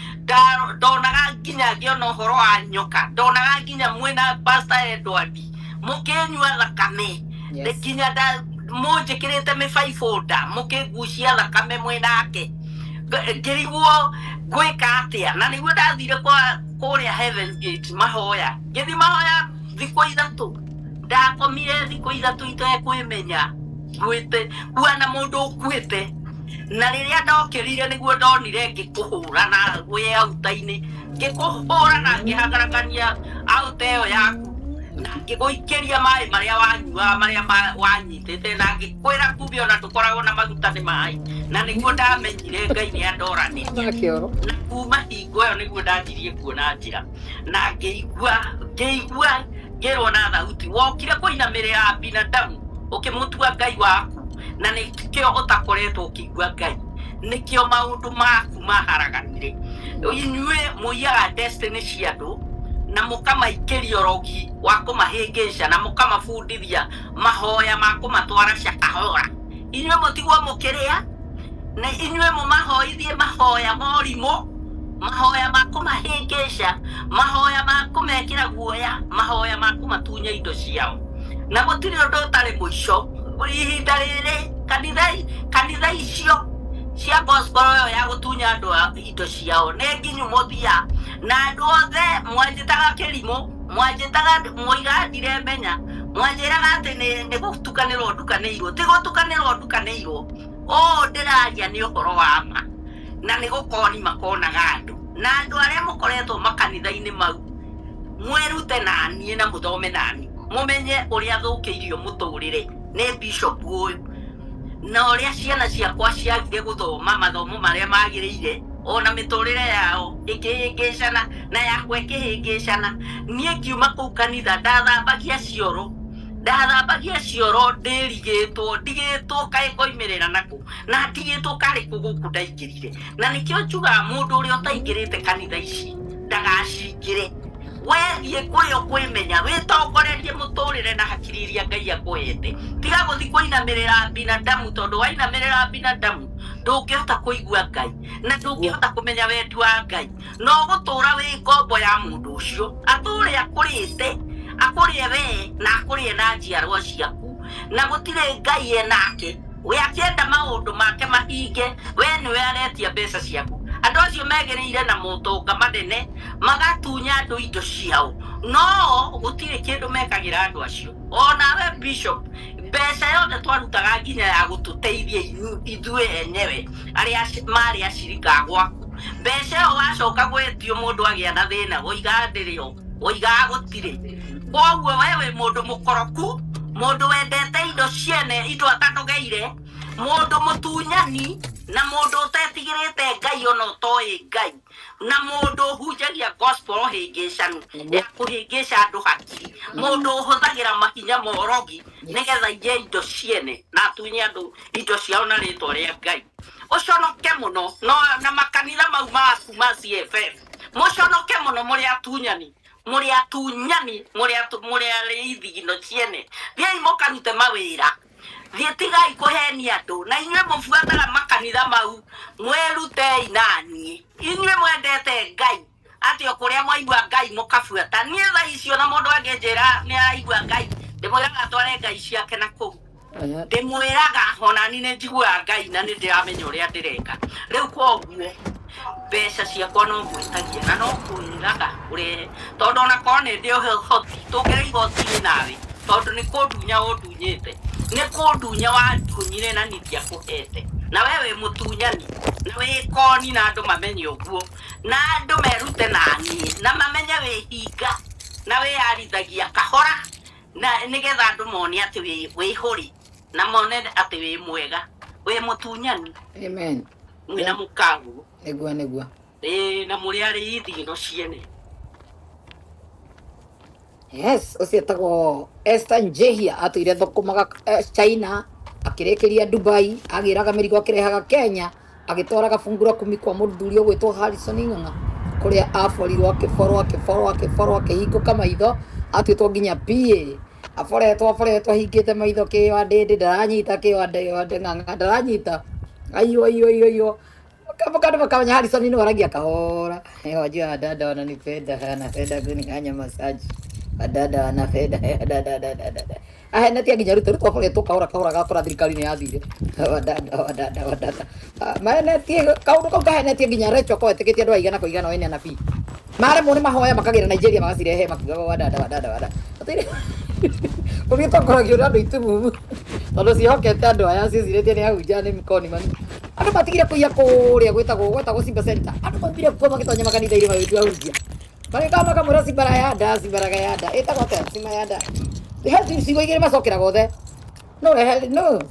B: Ndonaga nginya ngĩona ũhoro wa nyoka, ndonaga nginya mwĩna Pastor Edward mũkĩnyua thakame. Nginya mũnjĩkĩrĩte mĩbaibũ nda mũkĩngucia thakame mwĩnake, ngĩrigwo ngwĩka atĩa, na nĩguo ndathire kwa kũrĩa Heaven's Gate mahoya, ngĩthiĩ mahoya thikũ 3, ndakomire thikũ 3 itekwĩmenya, nguĩte kuana mũndũ ũkuĩte, na rĩrĩa ndokĩrire nĩguo ndonire ngĩkũhũra na wĩ auta-inĩ, ngĩkũhũra na ngĩhagaragania auta ĩyo yaku. Na ngĩgũikĩria maĩ marĩa wanyuaga marĩa wanyitĩte, na ngĩkwĩra kumbe ona ndũkoragwo na maguta nĩ maĩ, na nĩguo ndamenyire Ngai nĩ andoranĩria.
A: Kĩoro.
B: Na kuma hingo ĩyo nĩguo ndanjirie kuona njĩra, na ngĩigua ngĩrwo na thauti, wokire kũinamĩrĩra binadamu ũkĩmũtua Ngai waku, na nĩkĩo ũtakoretwo ũkĩigua Ngai, nĩkĩo maũndũ maku maharaganire. Inyuĩ mũiyaga destiny cia andũ na mũkamaikĩria ũrogi wa kũmahĩngĩca na mũkamabundithia mahoya ma kũmatwara cakahora. Inyuĩ mũtigwo mũkĩrĩa, na inyuĩ mũmahoithie mahoya morimũ, mahoya ma kũmahĩngĩca, mahoya ma kũmekĩra guoya, mahoya ma kũmatunya indo ciao, na gũtirĩ ũndũ ũtarĩ mũico. Ihinda rĩrĩ kanitha icio cia gospel ĩyo ya gũtunya andũ indo ciao nĩ nginyu mũthia, na andũ othe mwanjĩtaga kĩrimũ, mwanjĩtaga mũiga ndiremenya, mwanjĩraga atĩ nĩ gũtukanĩrwo ndukanĩirwo. Ti gũtukanĩrwo ndukanĩirwo, ũũ ndĩraria nĩ ũhoro wa ma, na nĩ gũkoni makonaga andũ. Na andũ arĩa mũkoretwo makanitha-inĩ mau, mwĩrute na niĩ na mũthome na niĩ, mũmenye ũrĩa thũkĩirio mũtũrĩre nĩ bishop ũyũ, na ũrĩa ciana ciakwa ciagire gũthoma mathomo marĩa magĩrĩire, ona mĩtũrĩre yao ĩkĩhĩngĩcana na yakwa ĩkĩhĩngĩcana. Niĩ ngiuma kũu kanitha ndathambagia cioro, ndathambagia cioro ndĩrigĩtwo, ndigĩtwo kaĩ ngoimĩrĩra nakũ, na ndigĩtwo karĩ kũ gũkũ ndaingĩrire. Na nĩkĩo njugaga mũndũ ũrĩa ũtaingĩrĩte kanitha ici ndagacingĩre. Wethiĩ kũrĩa ũkwĩmenya, wĩtongorerie mũtũrĩre na hakiri iria Ngai akũhete. Tiga gũthiĩ kũinamĩrĩra binadamu, tondũ wainamĩrĩra binadamu ndũngĩhota kũigua Ngai na ndũngĩhota kũmenya wendi wa Ngai, no ũgũtũra wĩ ngombo ya mũndũ ũcio, atũre akũrĩte, akũrĩe we na akũrĩe na njiarwa ciaku, na gũtirĩ Ngai enake. We akĩenda maũndũ make mahinge, we nĩwe aretia mbeca ciaku. Andũ acio megĩrĩire na motonga manene, magatunya andũ indo ciao, no gũtirĩ kĩndũ mekagĩra andũ acio. Onawe bishop, mbeca yothe twarutaga nginya ya gũtũteithia ithuĩ enyewe arĩa marĩ acirika a gwaku, mbeca ĩyo wacoka gwĩtio mũndũ agĩa na thĩna, woigaga ndĩrĩ ho, woigaga gũtirĩ. Koguo we wĩ mũndũ mũkoroku, mũndũ wendete indo ciene, indo atanogeire, mũndũ mũtunyani, na mũndũ ũtetigĩrĩte Ngai ona ũtoĩ Ngai, na mũndũ ũhunjagia gospel hĩngĩcanu ya kũhĩngĩca andũ hakiri, mũndũ ũhũthagĩra mahinya morogi nĩgetha iye indo ciene na atunye andũ indo ciao na rĩtwa rĩa Ngai. Ũconoke mũno no na makanitha mau maku ma CFF, mũconoke mũno, mũrĩ atunyani, mũrĩ atunyani, mũrĩ arĩithi indo ciene. Thiĩi mũkarute mawĩra, thiĩ tigai kũhenia andũ. Na inyuĩ mũbuataga makanitha mau, mwĩrutei naniĩ, inyuĩ mwendete Ngai atĩ o kũrĩa mwaigua Ngai mũkabuata. Niĩ thaa icio na mũndũ angĩnjĩra nĩ araigua Ngai, ndĩmwĩraga atware Ngai ciake na kũu, ndĩmwĩraga onani nĩ njiguaga Ngai na nĩ ndĩramenya ũrĩa ndĩreka rĩu. Koguo mbeca ciakwa no ngwĩtagia na no ngwĩraga ũrehe, tondũ ona korwo nĩ ndĩ ũhoti tũngĩrĩ igoti-inĩ nawe, tondũ nĩ kũndunya ũndunyĩte, nĩ kũndunya wandunyire na niĩ ndiakũhete. Na we wĩ mũtunyani na wĩ koni, na andũ mamenye ũguo, na andũ merute na niĩ na mamenye wĩ hinga na wĩyarithagia kahora, na nĩgetha andũ mone atĩ wĩ hũrĩ na mone atĩ wĩ mwega, wĩ mũtunyani.
A: Amen.
B: Mwĩna mũkaguo.
A: Nĩguo, nĩguo.
B: Ĩĩ, na mũrĩ arĩithi ino ciene.
A: Yes, ũcio etagwo Esther Njehia, atũire thũkũmaga China, akĩrĩkĩria Dubai, agĩraga mĩrigo akĩrehaga Kenya, agĩtwaraga fungu la kumi kwa mũthuri ũgwĩtwo Harrison Ng'ang'a, kũrĩa aborirwo, akĩborwo, akĩborwo, akĩborwo, akĩhingũka maitho, atuĩtwo nginya PA. Aboretwo, aboretwo, ahingĩte maitho, kĩo andĩndĩ ndaranyita, kĩo andĩ Ng'ang'a ndaranyita, aiyo aiyo aiyo aiyo. Kando makamenya Harrison nĩ waragia kahora. Wajua wadada wananipenda, wanapenda kunifanya massage. Wadada wanapenda, dada dada dada. Ahenetie nginya Ruto, Ruto akoretwo kahora kahora gakora thirikari nĩ yathire. Wadada wadada wadada. Mahenetie kaũndũ kau kahenetie nginya Rachel ko etĩkĩtie andũ aigana kũigana o ene anabii. Maremwo nĩ mahoya makagĩra Nigeria magacirehe makiugaga wadada wadada wadada. Ũthiĩ tongoragio nĩ andũ itumumu tondũ ciĩhokete andũ aya ciĩcirĩtie nĩ ahunjia nĩ mkoni mani. Andũ matigire kũiya kũrĩa gwĩtagwo Simba Center. Andũ maumire kuo magĩtonya makanitha-inĩ magĩtua ahunjia. Magĩkaga makamwĩra cibarayanda cibaragayanda ĩtagwo atĩa cimayanda. He ciugo igĩrĩ macokeraga othe. No rehe no.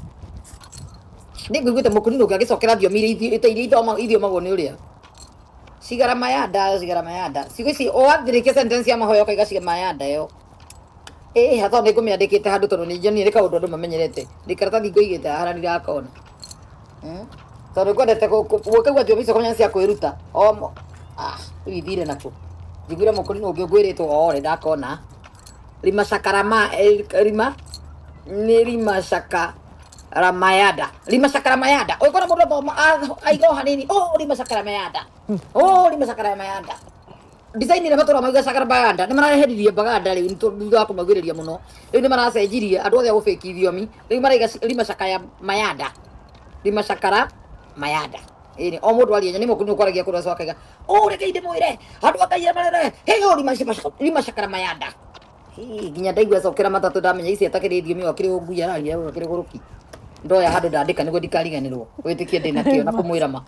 A: Nĩ ngũiguĩte mũkũrinũ ũngĩ agĩcokera thiomi iria iria ithiomagwo nĩ ũrĩa. Cigaramayanda cigaramayanda. Ciugo ici wathirĩkia sentence ya mahoya ũkaiga cigamayanda ĩyo. Ĩĩ hatho nĩ ngũmĩandĩkĩte handũ tondũ nĩ njonire kaũndũ andũ mamenyerete. Ndĩ karatathi ngũigĩte haha na ndirakona. Tondũ ngwendete gũkaigua thiomi icio kũmenya cia kwĩruta. O ah rĩu ithire nakũ. Njiguire mũkũrinũ ũngĩ ũngwĩrĩtwo ore ndakona. Rima shakarama rima nĩ rima shakaramayanda. Rima shakaramayanda. Ũngĩkora mũndũ athoma aiga o hanini. Oh rima shakaramayanda. Oh rima shakaramayanda. Design ĩrĩa matũra mauga shakaramayanda nĩ mareheririe Baganda rĩu thutha wa kũmaugĩrĩria mũno. Rĩu nĩ maracenjirie andũ othe a gũbĩki thiomi. Rĩu maraiga rima shakaya mayanda. Rima shakara mayanda. Ĩĩ o mũndũ aria nĩ mũkũrinũ kwaragia kũrĩa akaiga oh reke ndĩmwĩre andũ a Ngai marere hey oh rima shakara mayanda. Hii nginya ndaigua cokera matatũ ndamenya ici atakĩrĩ thiomi akĩrĩ ũngui araria akĩrĩ gũrũki. Ndoya handũ ndandĩka nĩguo ndikariganĩrwo wĩtĩkie ndĩna kĩo na kũmwĩra ma.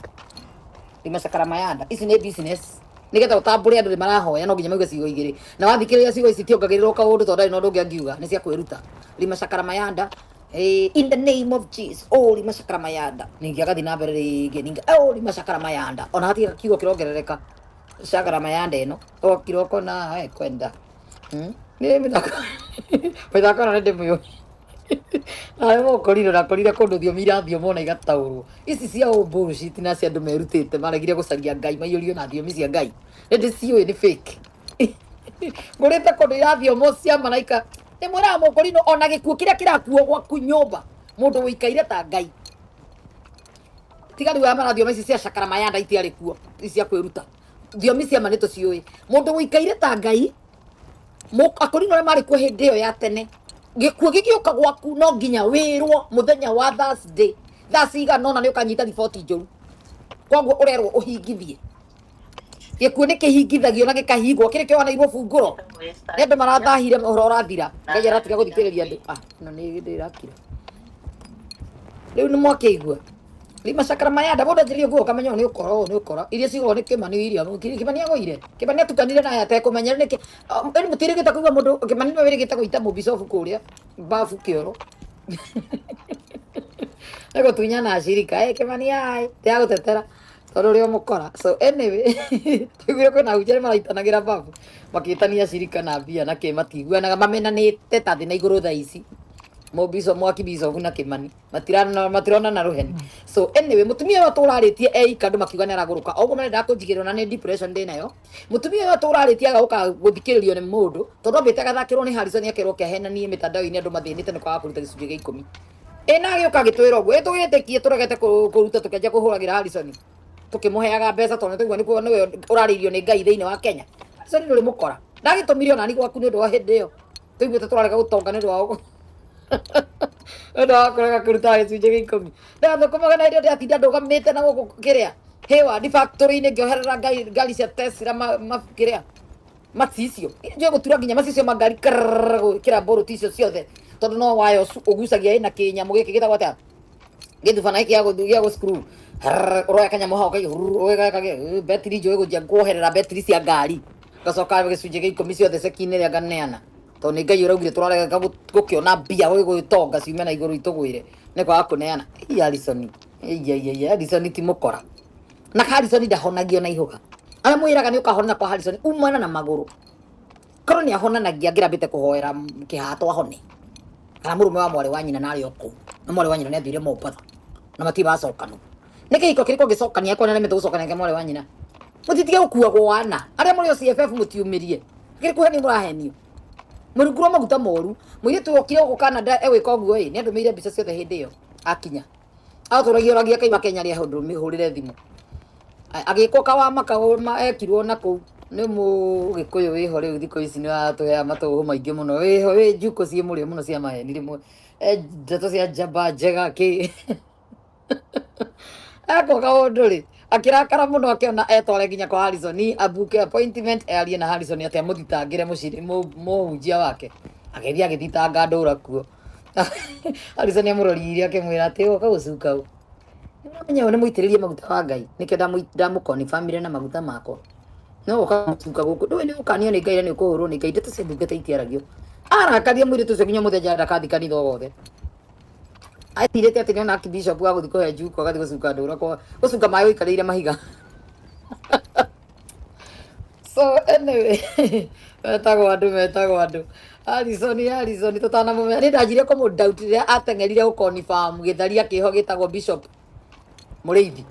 A: Rima shakara mayanda. Ici nĩ business. Nĩgetha ũtambũre andũ nĩ marahoya no nginya mauge ciugo igĩrĩ. Na wathikĩrĩria ciugo ici itiongagĩrĩrwo kaũndũ tondũ ndarĩ na ũndũ ũngĩ angiuga nĩ cia kwĩruta. Rima shakara mayanda. Hey, in the name of Jesus. Oh, rima shakara mayanda. Ningĩ agathiĩ na mbere rĩngĩ. Ningĩ oh, rima shakara mayanda. Ona hatirĩ kiugo kĩrongerereka. Shakara mayanda ĩno. Okira ũkona kwenda. Nĩ mĩthako. Mĩthako ĩno nĩ ndĩmĩũĩ. Nawe mũkũrinũ nakorire kũndũ thiomi irathiomwo na igataũrwo. Ici cia ũ bullshit na cia andũ merutĩte maregire gũcaria Ngai maiyũrio na thiomi cia Ngai. Nĩ ndĩciũĩ nĩ fake. Ngũrĩte kũndũ irathiomwo cia maraika. Nĩ mwĩraga mũkũrinũ ona gĩkuũ kĩrĩa kĩrakuo gwaku nyũmba mũndũ ũikaire ta Ngai. Tiga rĩu aya marathioma ici cia shakara mayanda itiarĩ kuo ici cia kwĩruta. Thiomi cia ma nĩ tũciũĩ. Mũndũ ũikaire ta Ngai akũrinũ arĩa marĩ kuo hĩndĩ ĩyo ya tene gĩkuũ gĩgĩũka gwaku no nginya wĩrwo mũthenya wa Thursday thaa cigana ũna nĩ ũkanyita riboti njũru. Koguo ũrerwo ũhingithie. Gĩkuũ nĩ kĩhingithagio na gĩkahingwo kĩrĩ kĩohanĩirwo bungũro. Nĩ andũ marathahire ũhoro ũrathira. Ngai aratiga gũthikĩrĩria andũ. Ah, ĩno nĩ ndĩrakira. Rĩu nĩ mwakĩigua. Rima shakara mayanda mũndũ anjĩrĩrie ũguo ũkamenya ũyũ nĩ ũkora ũyũ nĩ ũkora. Iria ciugagwo nĩ Kĩmani William. Kĩmani agũire. Kĩmani atukanire naye atekũmenya nĩkĩ. Ĩni mũtiĩrĩgĩte kũigua mũndũ Kĩmani nĩwe wĩrĩgĩte gũita mũbicobu kũrĩa babu kĩoro. Egũtunyana acirika. Kĩmani ai ndĩragũtetera tondũ ũrĩ o mũkora. So anyway, tũiguire kwĩna ahunjia arĩa maraitanagĩra babu makĩtania acirika na mbia na kĩ matiguanaga mamenanĩte ta thĩ na igũrũ thaa ici. Mũbico mwaki bicobu na Kĩmani matironana rũheni. So anyway, mũtumia ũyũ atũrarĩtie eika andũ makiuga nĩ aragũrũka. Oguo marendaga kũnjigĩrĩra ona nĩ depression ndĩnayo. Mũtumia ũyũ atũrarĩtie agoka gũthikĩrĩrio nĩ mũndũ tondũ ambĩte agathakĩrwo nĩ Harrison akerwo kehenanie mĩtandao-inĩ andũ mathĩnĩte nĩ kwaga kũruta gĩcunjĩ gĩa ikũmi. Ĩ na agĩũka agĩtwĩra ũguo ĩ tũgĩtĩkie tũregete kũruta tũkĩanjia kũhũragĩra Harrison tũkĩmũheaga mbeca tondũ nĩtũigua nĩkuo nĩwe ũrarĩirio nĩ Ngai thĩinĩ wa Kenya. Harrison ndũrĩ mũkora. Ndagĩtũmire onani gwaku nĩ ũndũ wa hĩndĩ ĩyo. Tũiguĩte tũrarega gũtonga nĩ ũndũ wa ũndũ wa kũrega kũruta gĩcunjĩ gĩa ikũmi. Ndathũkũmaga na hĩndĩ ĩyo ndĩratinda ndũgamĩte na gũkũ kĩrĩa Hayward factory-inĩ ngĩoherera ngari cia Tesla kĩrĩa macicio. Njũĩ gũtura nginya macicio ma ngari krrrr gwĩkĩra mbũrũti icio ciothe tondũ no waya ũgucagia ĩna kĩnyamũ gĩkĩ gĩtagwo atĩa gĩthubana gĩkĩ gĩa gũ screw ũroya kanyamũ hau ũgekage betiri njũĩ gũthiĩ kuoherera betiri cia ngari ngacoka gĩcunjĩ gĩa ikũmi ciothe ceki-inĩ ĩrĩa nganeana tondũ nĩ Ngai ũraugire tũrarega gũkĩona mbia gũgĩtonga ciume na igũrũ itũgwĩre nĩ kwaga kũneana. Ii Harrison ii Harrison ti mũkora. Na Harrison ndahonagio na ihũga. Arĩa mwĩraga nĩ ũkahonana kwa Harrison umana na magũrũ. Korwo nĩ ahonanagia angĩrambĩte kũhoera kĩhato ahone. Kana mũrũme wa mwarĩ wa nyina na arĩ o kũu. Na mwarĩ wa nyina nĩ athire Mombatha. Na matirĩ bacokanwo. Nĩ kĩhiko kĩrĩkũ ũngĩcokania akorwo nĩ aremete gũcokania kĩa mwarĩ wa nyina. Mũtitige gũkuagwo wana. Arĩa mũrĩ o CFF mũtiumĩrie. Kĩrĩ kũhenio mũrahenio. Mũrungurwo maguta moru. Mũirĩtu okire gũkũ Canada egwĩka ũguo ĩ, nĩ andũmĩire mbica ciothe hĩndĩ ĩyo akinya. Atũragia ũragia kaima Kenya rĩa hũrĩre thimũ. Agĩkwo kawama ekirwo na kũu nĩ mũgĩkũyũ wĩho rĩu thikũ ici nĩ aratũheaga matũhũ maingĩ mũno wĩho wĩ njukũ ciĩ mũrĩo mũno cia maheni rĩmwe ndeto cia njamba njega kĩ ekwo kaũndũ rĩ akĩrakara mũno akĩona etware nginya kwa Harrison abuke appointment earie na Harrison atĩ amũthitangĩre mũhunjia wake agĩthiĩ agĩthitanga ndũra kuo. Harrison amũroririe akĩmwĩra atĩ ũka gũcuka ũ. Nĩũramenya ũyũ nĩ mũitĩrĩrie maguta wa Ngai nĩkĩo ndamũkonifamire na maguta makwa. No ũkamucuka gũkũ ndũĩ nĩ ũkanio nĩ Ngai na nĩ ũkũhũrwo nĩ Ngai. Ndeto cia ndungata itiaragio. Arakaria mũirĩtu ũcio nginya mũthenya ndakathi kanitha o wothe. Atirĩte atĩ nĩona archbishop wa gũthiĩ kũhe njuko agathiĩ gũcuka ndũra kwa gũcuka maĩ ũikarĩire mahiga. So anyway, metagwo andũ, metagwo andũ. Harrison, Harrison tũtanamũmenya nĩ ndanjirie kũmũ doubt rĩrĩa ateng'erire gũconfirm gĩtharia kĩho gĩtagwo Bishop Mũrĩithi.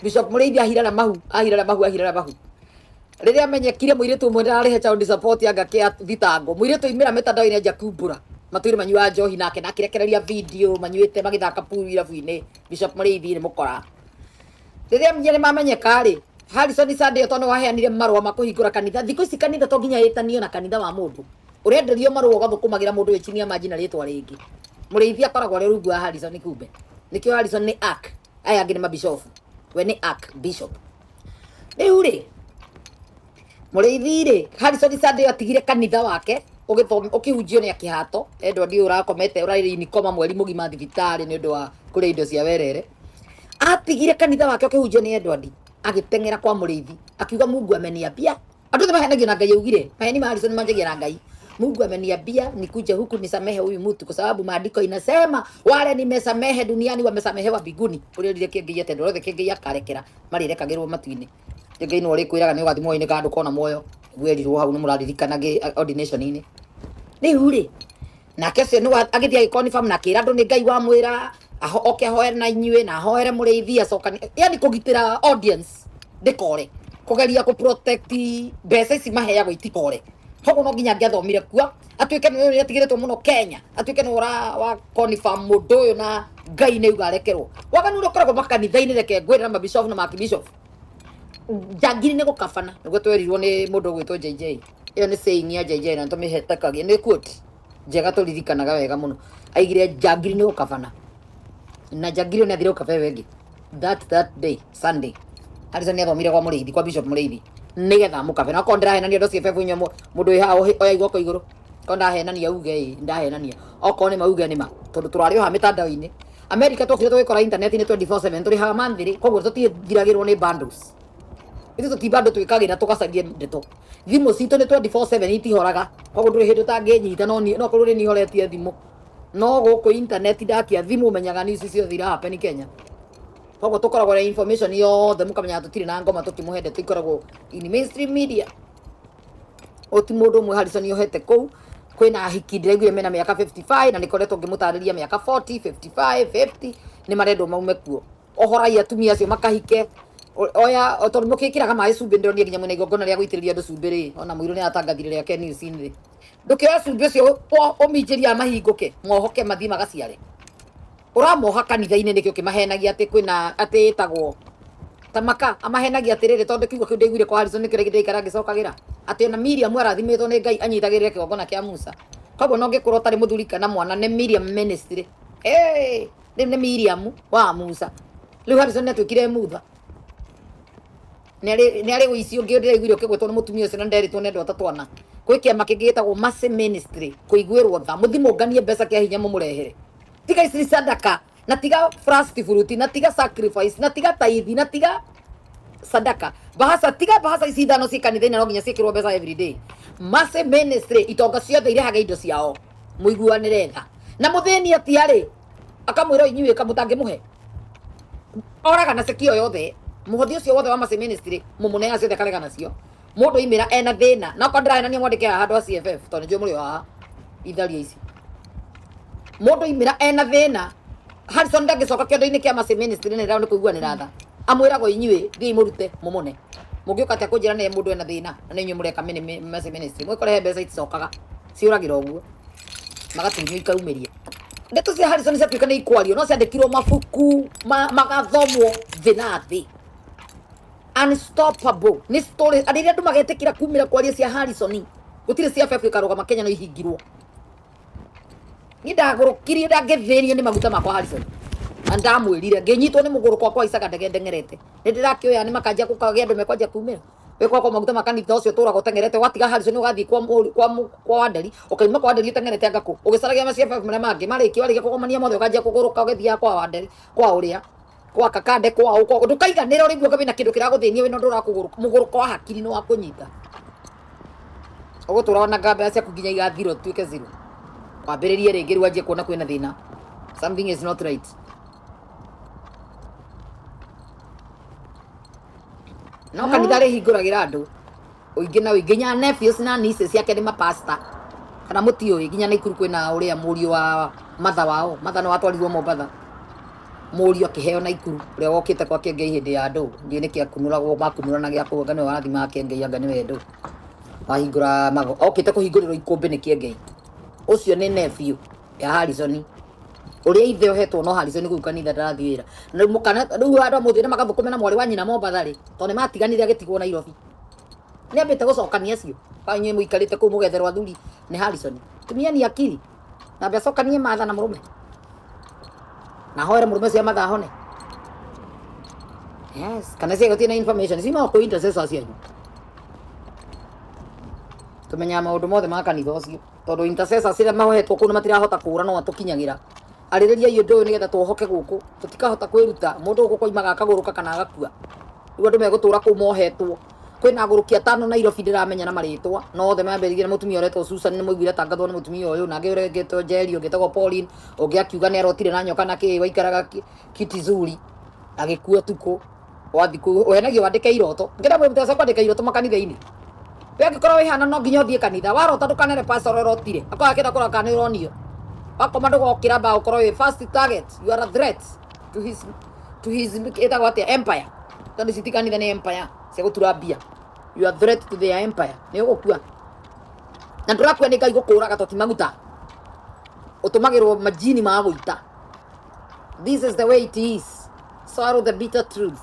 A: Bishop Mũrĩithi ahirara mahu, ahirara mahu, ahirara mahu. Rĩrĩa amenyekire mũirĩtu ũmwe ndararĩhe child support anga kĩa thitango. Mũirĩtu oimĩra mĩtandao-inĩ anjia kumbũra. Matũire manyuaga njohi nake na akĩrekereria video manyuĩte magĩthaka pool irabu-inĩ. Bishop Mũrĩithi nĩ mũkora. Rĩrĩa nĩ mamenyeka rĩ, Harrison Sunday tondũ nĩ waheanire marũa ma kũhingũra kanitha. Thikũ ici kanitha to nginya ĩtanio na kanitha wa mũndũ. Ũrenderio marũa ũgathũkũmagĩra mũndũ wĩ chini ya maji na rĩtwa rĩngĩ. Mũrĩithi akoragwo arĩ rungu wa Harrison kumbe. Nĩkĩo Harrison nĩ ark. Aya angĩ nĩ mabishofu. We nĩ ark bishop. Rĩu rĩ, Mũrĩithi rĩ, Harrison Sunday atigire kanitha wake ũkĩhunjio nĩ akĩhato. Edward ũyũ ũrakomete ũrarĩ inikoma mweri mũgima thibitarĩ nĩ ũndũ wa kũrĩa indo cia werere. Atigire kanitha wake ũkĩhunjio nĩ Edward, agĩteng'era kwa Mũrĩithi, akiuga Mungu ameniambia. Andũ othe mahenagio na Ngai augire, maheni ma Harrison manjagia na Ngai. Mungu ameniambia nikuje huku nisamehe huyu mtu kwa sababu maandiko inasema wale nimesamehe duniani wamesamehewa mbinguni. Ũrĩa erire Kĩengei atĩ andũ othe Kĩengei akarekera marĩrekagĩrwo matu-inĩ. Kĩengei nĩwe ũrĩkwĩraga nĩ ũgathiĩ muoyo-inĩ kana ndũkona muoyo. Nĩguo erirwo hau nĩ mũraririkana ordination-inĩ. Rĩu rĩ, nake ũcio nĩ agĩthiĩ agĩconfirm na akĩra andũ nĩ Ngai wamwĩra oke ahoere na inyuĩ na ahoere mũrĩithi acokani, yani kũgitĩra audience ndĩkore, kũgeria kũ protect mbeca ici maheagwo itikore. Koguo no nginya angĩathomire kuo atuĩke nĩ ũyũ nĩatigĩrĩtwo mũno Kenya, atuĩke nĩ ũra wa confirm mũndũ ũyũ na Ngai nĩ auga arekerwo. Waganu ũrĩa ũkoragwo makanitha-inĩ, reke ngwĩre na mabishop na makibishop, njangiri nĩ gũkabana, nĩguo twerirwo nĩ mũndũ ũgwĩtwo JJ. Ĩyo nĩ saying ya JJ na tũmĩhetakagia, nĩ quote njega tũririkanaga wega mũno. Aigire njangiri nĩ gũkabana, na njangiri ĩyo nĩ athire gũkaba ĩyo ĩngĩ that day Sunday. Harrison nĩ athomire kwa Mũrĩithi, kwa Bishop Mũrĩithi nĩgetha amũkabe. Na okorwo ndĩrahenania andũ acio FF inyuĩ mũndũ wĩ haha oya guoko igũrũ. Okorwo ndahenania uge ĩ ndahenania, okorwo nĩ ma uge nĩ ma, tondũ tũrarĩ o haha mĩtandao-inĩ. America twokire tũgĩkora internet-inĩ 24/7, tũrĩhaga monthly, koguo tũtithiragĩrwo nĩ bundles. Ithuĩ tũti bundle twĩkagĩra tũgacaria ndeto. Thimũ citũ nĩ 24/7 itihoraga, koguo ndũrĩ hĩndĩ ũtangĩnyita, no niĩ no korwo nĩ nihoretie thimũ. No gũkũ internet ndakia thimũ menyaga news ciothe ira happen Kenya. Koguo tũkoragwo na information yothe, mũkamenya tũtirĩ na ngoma tũkĩmũhe ndeto ikoragwo in mainstream media. Ũyũ ti mũndũ ũmwe Harrison ohete kũu, kwĩna ahiki ndĩraiguire mena mĩaka 55 na nĩkoretwo ngĩmũtarĩria mĩaka 40, 55, 50 nĩ marendwo maume kuo. Ohorai atumia acio makahike. Oya, tondũ mũkĩkĩraga maĩ cumbĩ, ndĩronire nginya mwĩna igongona rĩa gũitĩrĩria andũ cumbĩ rĩ, ona mũirũ nĩ atangathire rĩake news-inĩ rĩ. Ndũkĩoya cumbĩ ũcio ũminjĩrie mahingũke, mohoke mathiĩ magaciare. Ũramoha kanitha-inĩ nĩkĩo kĩmahenagia atĩ kwĩna atĩ ĩtagwo tamaka, amahenagia atĩrĩrĩ, tondũ kiugo kĩu ndaiguire kwa Harrison nĩkĩo rĩngĩ ndĩraikara ngĩcokagĩra atĩ ona Miriam arathimĩtwo nĩ Ngai anyitagĩrĩre kĩgongona kĩa Musa. Koguo no ngĩkorwo ũtarĩ mũthuri kana mwana nĩ Miriam ministry. Hey, rĩu nĩ Miriam wa Musa. Rĩu Harrison nĩatuĩkire mutha. Nĩ arĩ ũici ũngĩ ndĩraiguire ũkĩgwetwo nĩ mũtumia ũcio na nderĩtwo nĩ andũ atatũ ana. Gwĩ kĩama kĩngĩ gĩtagwo Mercy Ministry, kũiguĩrwo tha, mũthiĩ mũnganie mbeca kĩa hinya mũmũrehere. Tiga ici sadaka, na tiga first fruit, na tiga sacrifice, na tiga tithe, na tiga sadaka. Bahasa, tiga bahasa ici ithano ciĩ kanitha-inĩ no nginya ciĩkĩrwo mbeca every day. Mercy Ministry, itonga ciothe irehaga indo ciao, mũiguanĩre tha. Na mũthĩni atiarĩ, akamwĩra inyuĩ kamũtangĩmũhe. Oraga na ceki o yothe, mũhothi ũcio wothe wa Mercy Ministry, mũmũneaga ciothe akarega nacio. Mũndũ oimĩra ena thĩna, na okorwo ndĩrahenania mwandĩke haha andũ a CFF, tondũ nĩnjũĩ mũrĩ o haha, itharia ici. Mũndũ oimĩra ena thĩna, Harrison ndangĩcoka kĩondo-inĩ kĩa Mercy Ministry nĩ nĩ kũiguanĩra tha. Amwĩraga inyuĩ thiĩi mũrute mũmũne. Mũngĩũka atĩa kũnjĩra nĩ mũndũ ena thĩna na nĩ inyuĩ mũreka Mercy Ministry. Mwĩkore mbeca iticokaga, ciũragĩra ũguo. Magatunywo ikaumĩria. Ndeto cia Harrison ciatuĩka nĩ ikwario, no ciandĩkirwo mabuku magathomwo thĩ na thĩ. Unstoppable. Nĩ story rĩrĩa andũ magetĩkĩra kumĩra kwaria cia Harrison, gũtirĩ cia FF ĩkarũgama Kenya no ihingirwo. Niĩ ndagũrũkirie ndangĩthĩnio nĩ maguta makwa Harrison. Na ndamwĩrire ngĩnyitwo nĩ mũgũrũko wakwa icaga ndege ndeng'erete. Nĩ ndĩrakĩoya nĩ makanjia gũkagĩa andũ mekwanjia kumĩra. Wĩ kwakwa maguta ma kanitha ũcio ũtũraga ũteng'erete, watiga Harrison ũgathiĩ kwa Wanderi, ũkauma kwa Wanderi ũteng'erete anga kũ, ũgĩcaragia ma CFF marĩa mangĩ, marĩkia warĩkia kũgomania mothe ũkanjia kũgũrũka ũgĩthiaga kwa Wanderi, kwa ũrĩa. Kwa kakande kwa uko ndukaiganira uri guoka wina kindu kiraguthinia wina undu urakuguru muguruko wa hakiri ni wa kunyita ugutura ona ngamba ciaku nginya igathira utuike zero wambiririe ringi riu anjie kuona kwina thina. Something is not right. No kanitha rihingũragĩra andũ ũingĩ na ũingĩ nginya nephews na nieces ciake nĩ mapasta kana mũtiũĩ nginya Naikuru kwĩna ũrĩa mũriũ wa matha wao matha nĩ watwarirwo Mombatha mũriũ akĩheo Naikuru ũrĩa wokĩte kwa Kĩengei hĩndĩ ya andũ ndiũ nĩkĩ akunũragwo makunũranagia kũu anga nĩwe warathimaga Kĩengei anga nĩwe ndũ wahingũra mago okĩte kũhingũrĩrwo ikũmbĩ nĩ Kĩengei. Ũcio nĩ nephew ya Harrison ũrĩa ithe ohetwo no Harrison kũu kanitha ndarathiĩ wĩra na rĩu mũkana rĩu andũ a mũthĩ magathũkũme na mwarĩ wa nyina Mombatha rĩ tondũ nĩ matiganire agĩtigwo Nairobi nĩ ambĩte gũcokania acio kwa inyuĩ mũikarĩte kũu mũgetherwo athuri nĩ Harrison. Tumiani akili na ambe acokanie matha na mũrũme na hoere mũrũme ũcio matha ahone. Yes, kana cia gũtirĩ na information ciumaga kũ intercessors cianyu tumenyaga maũndũ mothe ma kanitha ũcio tondũ intercessors arĩa mahoetwo kũu nĩ matirahota kũũra no atũkinyagĩra. Arĩrĩriai ũndũ ũyũ nĩgetha twohoke gũkũ tũtikahota kwĩruta mũndũ gũkũ koimaga akagũrũka kana agakua rĩu andũ megũtũra kũu mohetwo. Kwĩna agũrũki atano Nairobi ndĩramenya na marĩtwa no othe mambĩrĩirie na mũtumia ũretwo Susan nĩ mũiguire atangathwo nĩ mũtumia ũyũ nangĩ ũretwo Njeri ũngĩ ũretwo Pauline ũngĩ akiuga nĩ arotire na nyoka na kĩ waikaraga Kitizuri agĩkua ũtukũ wathi kũu ũhenagio wandĩke iroto ngĩra mwĩ mũtesa kwandĩka iroto makanitha-inĩ we angĩkorwo wĩhana no nginya ũthiĩ kanitha warota ndũkanere pastor ũrotire akorwo akĩenda kũrora kana nĩ ũronio wakoma ndũgokĩra mba ũkorwo wĩ first target. You are a threat to his ĩtagwo atĩa empire tondũ ici ti kanitha nĩ empire cia gũtura mbia. You are threat to their empire nĩ ũgũkua na ndũrakua nĩ Ngai gũkũraga to ti maguta ũtũmagĩrwo majini ma gũita. This is the way it is. Swallow the bitter truth.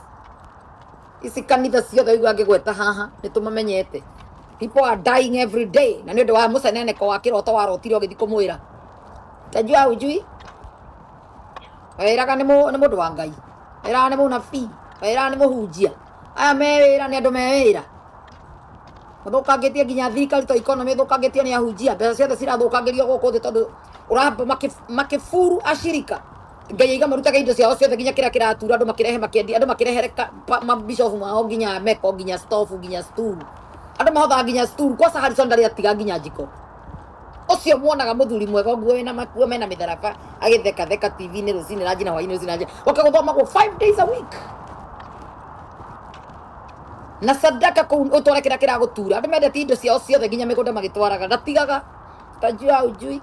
A: Ici kanitha ciothe ũigua ngĩgweta haha nĩ tũmamenyete. People are dying every day na nĩ ũndũ wa mũceneneko wa kĩroto warotire ũgĩthiĩ kũmwĩra tajua ujui wĩraga nĩ mũndũ wa Ngai wĩraga nĩ mũnabii wĩraga nĩ mũhunjia aya me wĩra nĩ andũ me wĩra mathũkangĩtie nginya thirikari to economy ĩthũkangĩtio nĩ ahunjia mbeca ciothe cirathũkangĩrio gũkũ thĩ tondũ ũramba makĩburu ashirika Ngai aiga marutaga indo ciao ciothe nginya kĩrĩa kĩratura andũ makĩrehe makĩendia andũ makĩrehere mabishofu mao nginya meko nginya stofu nginya stool andũ mahothaga nginya stool kwaca Harrison ndarĩ atiga nginya njiko ũcio muonaga mũthuri mwega ũguo wĩna makuo mena mĩtharaba agĩthekatheka TV-inĩ rũcinĩ ranji na hwaĩ-inĩ rũcinĩ ranji oka gũthomagwo 5 days a week na sadaka kũu ũtware kĩrĩa kĩragũtura andũ mendete indo ciao ciothe nginya mĩgũnda magĩtwaraga ndatigaga tajua ujui.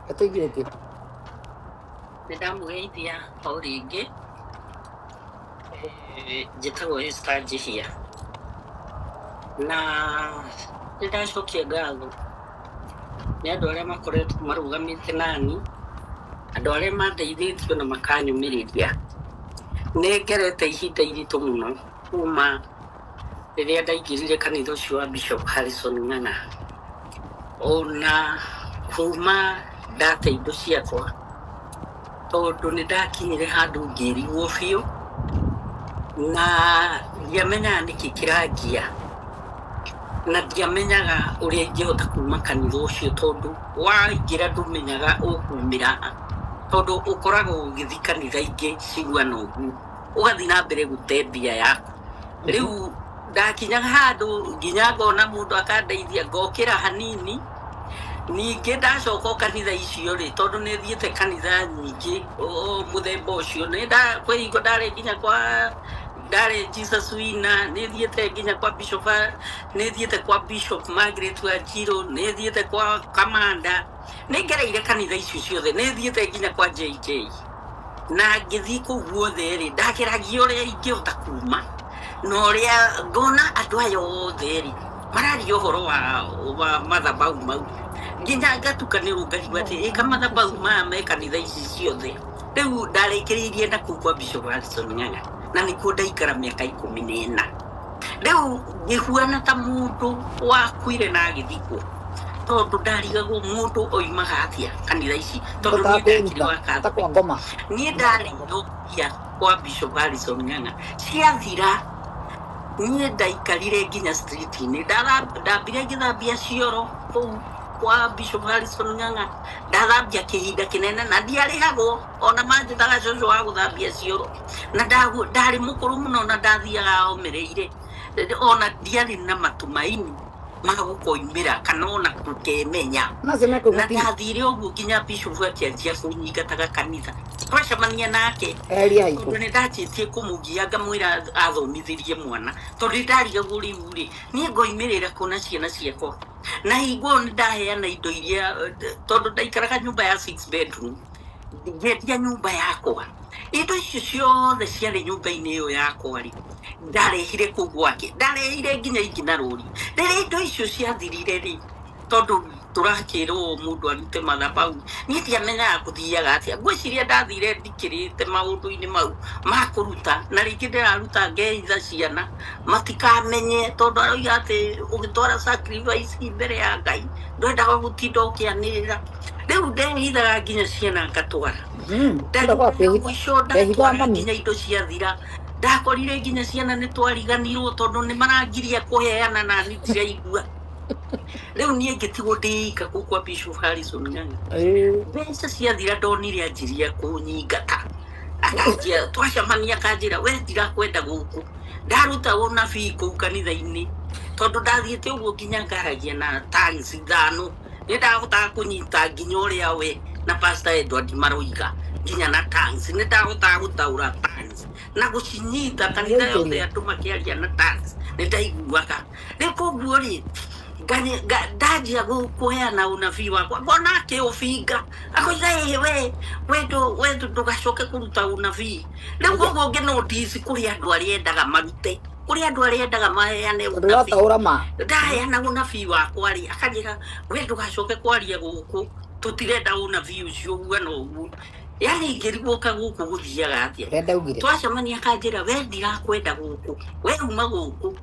A: Ĩtũiguire kĩ?
B: Nĩ ndamũgeithia o rĩngĩ. Njĩtagwo Esther Njihia na nĩ ndacokia ngatho nĩ andũ arĩa makoretwo marũgamĩte nani andũ arĩa mandeithĩtie na makanyũmĩrĩria. Nĩ ngerete ihinda iritũ mũno kuma rĩrĩa ndaingĩrire kanitha ũcio wa Bishop Harrison Ng'ang'a ona kuma ndate indo ciakwa tondũ nĩ ndakinyire handũ ngĩrigwo biũ na ndiamenyaga nĩkĩ kĩrangia na ndiamenyaga ũrĩa ingĩhota kuma kanitha ũcio tondũ waingĩra ndũmenyaga ũkumĩra ha tondũ ũkoragwo ũgĩthiĩ kanitha ingĩ ciguana ũguo ũgathiĩ na mbere gũte mbia yaku. Rĩu ndakinyaga handũ nginya ngona mũndũ akandeithia ngokĩra hanini ningĩ ndacoka o kanitha icio rĩ tondũ nĩ thiĩte kanitha nyingĩ o mũthemba ũcio nĩ kwĩ hingo ndarĩ nginya kwa ndarĩ Jesus Winner nĩ thiĩte nginya kwa Bishop nĩ thiĩte kwa Bishop Margaret Wanjiru nĩ thiĩte kwa Kamanda nĩ ngereire kanitha icio ciothe nĩ thiĩte nginya kwa JJ na ngĩthiĩ kũu guothe rĩ ndageragia ũrĩa ingĩhota kuma na ũrĩa ngona andũ aya othe rĩ mararia ũhoro wa mathabahu mau nginya ngatukanĩrwo ngarigwo atĩ ĩka mathabahu maya me kanitha ici ciothe. Rĩu ndarĩkĩrĩirie na kũu kwa Bishop Harrison Ng'ang'a na nĩkuo ndaikara mĩaka 14. Rĩu ngĩhuana ta mũndũ wakuire na agĩthikwo tondũ ndarigagwo mũndũ oimaga atĩa kanitha ici tondũ
A: Ũhotaga
B: niĩ ndakĩrĩ
A: kwĩruta
B: wa
A: ta
B: Catholic.
A: kwa ngoma.
B: Niĩ ndarĩ indo kwa Bishop Harrison Ng'ang'a ciathira niĩ ndaikarire nginya street-inĩ ndambire ngĩthambia cioro kũu. Kwa Bishop Harrison Ng'ang'a ndathambia kĩhinda kĩnene na ndiarĩhagwo, ona manjĩtaga cũcũ wa gũthambia cioro, na ndarĩ mũkũrũ mũno na ndathiaga omereire, ona ndiarĩ na matumaini ma gũkoimĩra kana ona gũkemenya.
A: Macio
B: Na
A: mekũigua.
B: Ndathire ũguo nginya bishop akĩanjia kũnyingataga kanitha twacemania nake.
A: Eheria haikũ.
B: Tondũ nĩ ndanjĩtie kũmũgia, ngamwĩra athomithĩrie mwana, tondũ nĩ ndarigagwo rĩu rĩ, niĩ ngoimĩrĩra kuona ciana ciakwa na hingo ĩyo nĩ ndaheana indo iria tondũ ndaikaraga nyũmba ya six bedroom, ngĩendia nyũmba yakwa, indo icio ciothe ciarĩ nyũmba-inĩ ĩyo yakwa rĩ, ndarehire kũu gwake, ndarehire nginya ingĩ na rũri. Rĩrĩa indo icio ciathirire rĩ, tondũ tũrakĩrwo mũndũ arute mathabahu, niĩ ndiamenyaga kũthiaga atĩa. Ngwĩciria ndathire ndikĩrĩte maũndũ-inĩ mau ma kũruta, na rĩngĩ ndĩraruta ngeitha ciana matikamenye, tondũ aroiga atĩ ũgĩtwara sacrifice mbere ya Ngai ndwendaga gũtinda ũkĩanĩrĩra. Rĩu ndehithaga nginya ciana ngatwara.
A: Enda kwa kwĩhitha.
B: Mũico
A: Ndehithaga
B: ndatwara
A: mami.
B: nginya indo ciathira, ndakorire nginya ciana nĩ twariganirwo, tondũ nĩ marangiria kũheana na niĩ ndiraigua. Rĩu niĩ ngĩtigwo ndĩika kũu kwa Bishop Harrison Ng'ang'a. Mbeca ciathira, ndonire anjiria kũnyingata, akanjia twacemania akanjĩra, "We, ndirakwenda gũkũ." Ndaruta ũnabii kũu kanitha-inĩ, tondũ ndathiĩte ũguo nginya ngaragia na tongues ithano, nĩ ndahotaga kũnyita nginya ũrĩa we na Pastor Edward maroiga, nginya na tongues nĩ ndahotaga gũtaũra tongues na gũcinyita kanitha yothe.
A: Gũikĩria.
B: Andũ makĩaria na tongues nĩ ndaiguaga. Rĩu koguo rĩ, ndanjia kũheana ũnabii wakwa, ngona akĩũbinga, akoiga, "Ĩ we we ndũgacoke kũruta ũnabii." Rĩu koguo ngĩ notice kũrĩ andũ arĩa endaga marute, kũrĩ andũ arĩa endaga maheane
A: Tondũ
B: ũnabii.
A: ũrataũra ma.
B: Ndaheana ũnabii wakwa rĩ, akanjĩra, "We ndũgacoke kwaria gũkũ, tũtirenda ũnabii ũcio ũguo na ũguo." Yani ingĩrigũka gũkũ gũthiaga atĩa?
A: Ũrĩa ndaugire.
B: Twacemania akanjĩra, "We, ndirakwenda gũkũ, we uma gũkũ."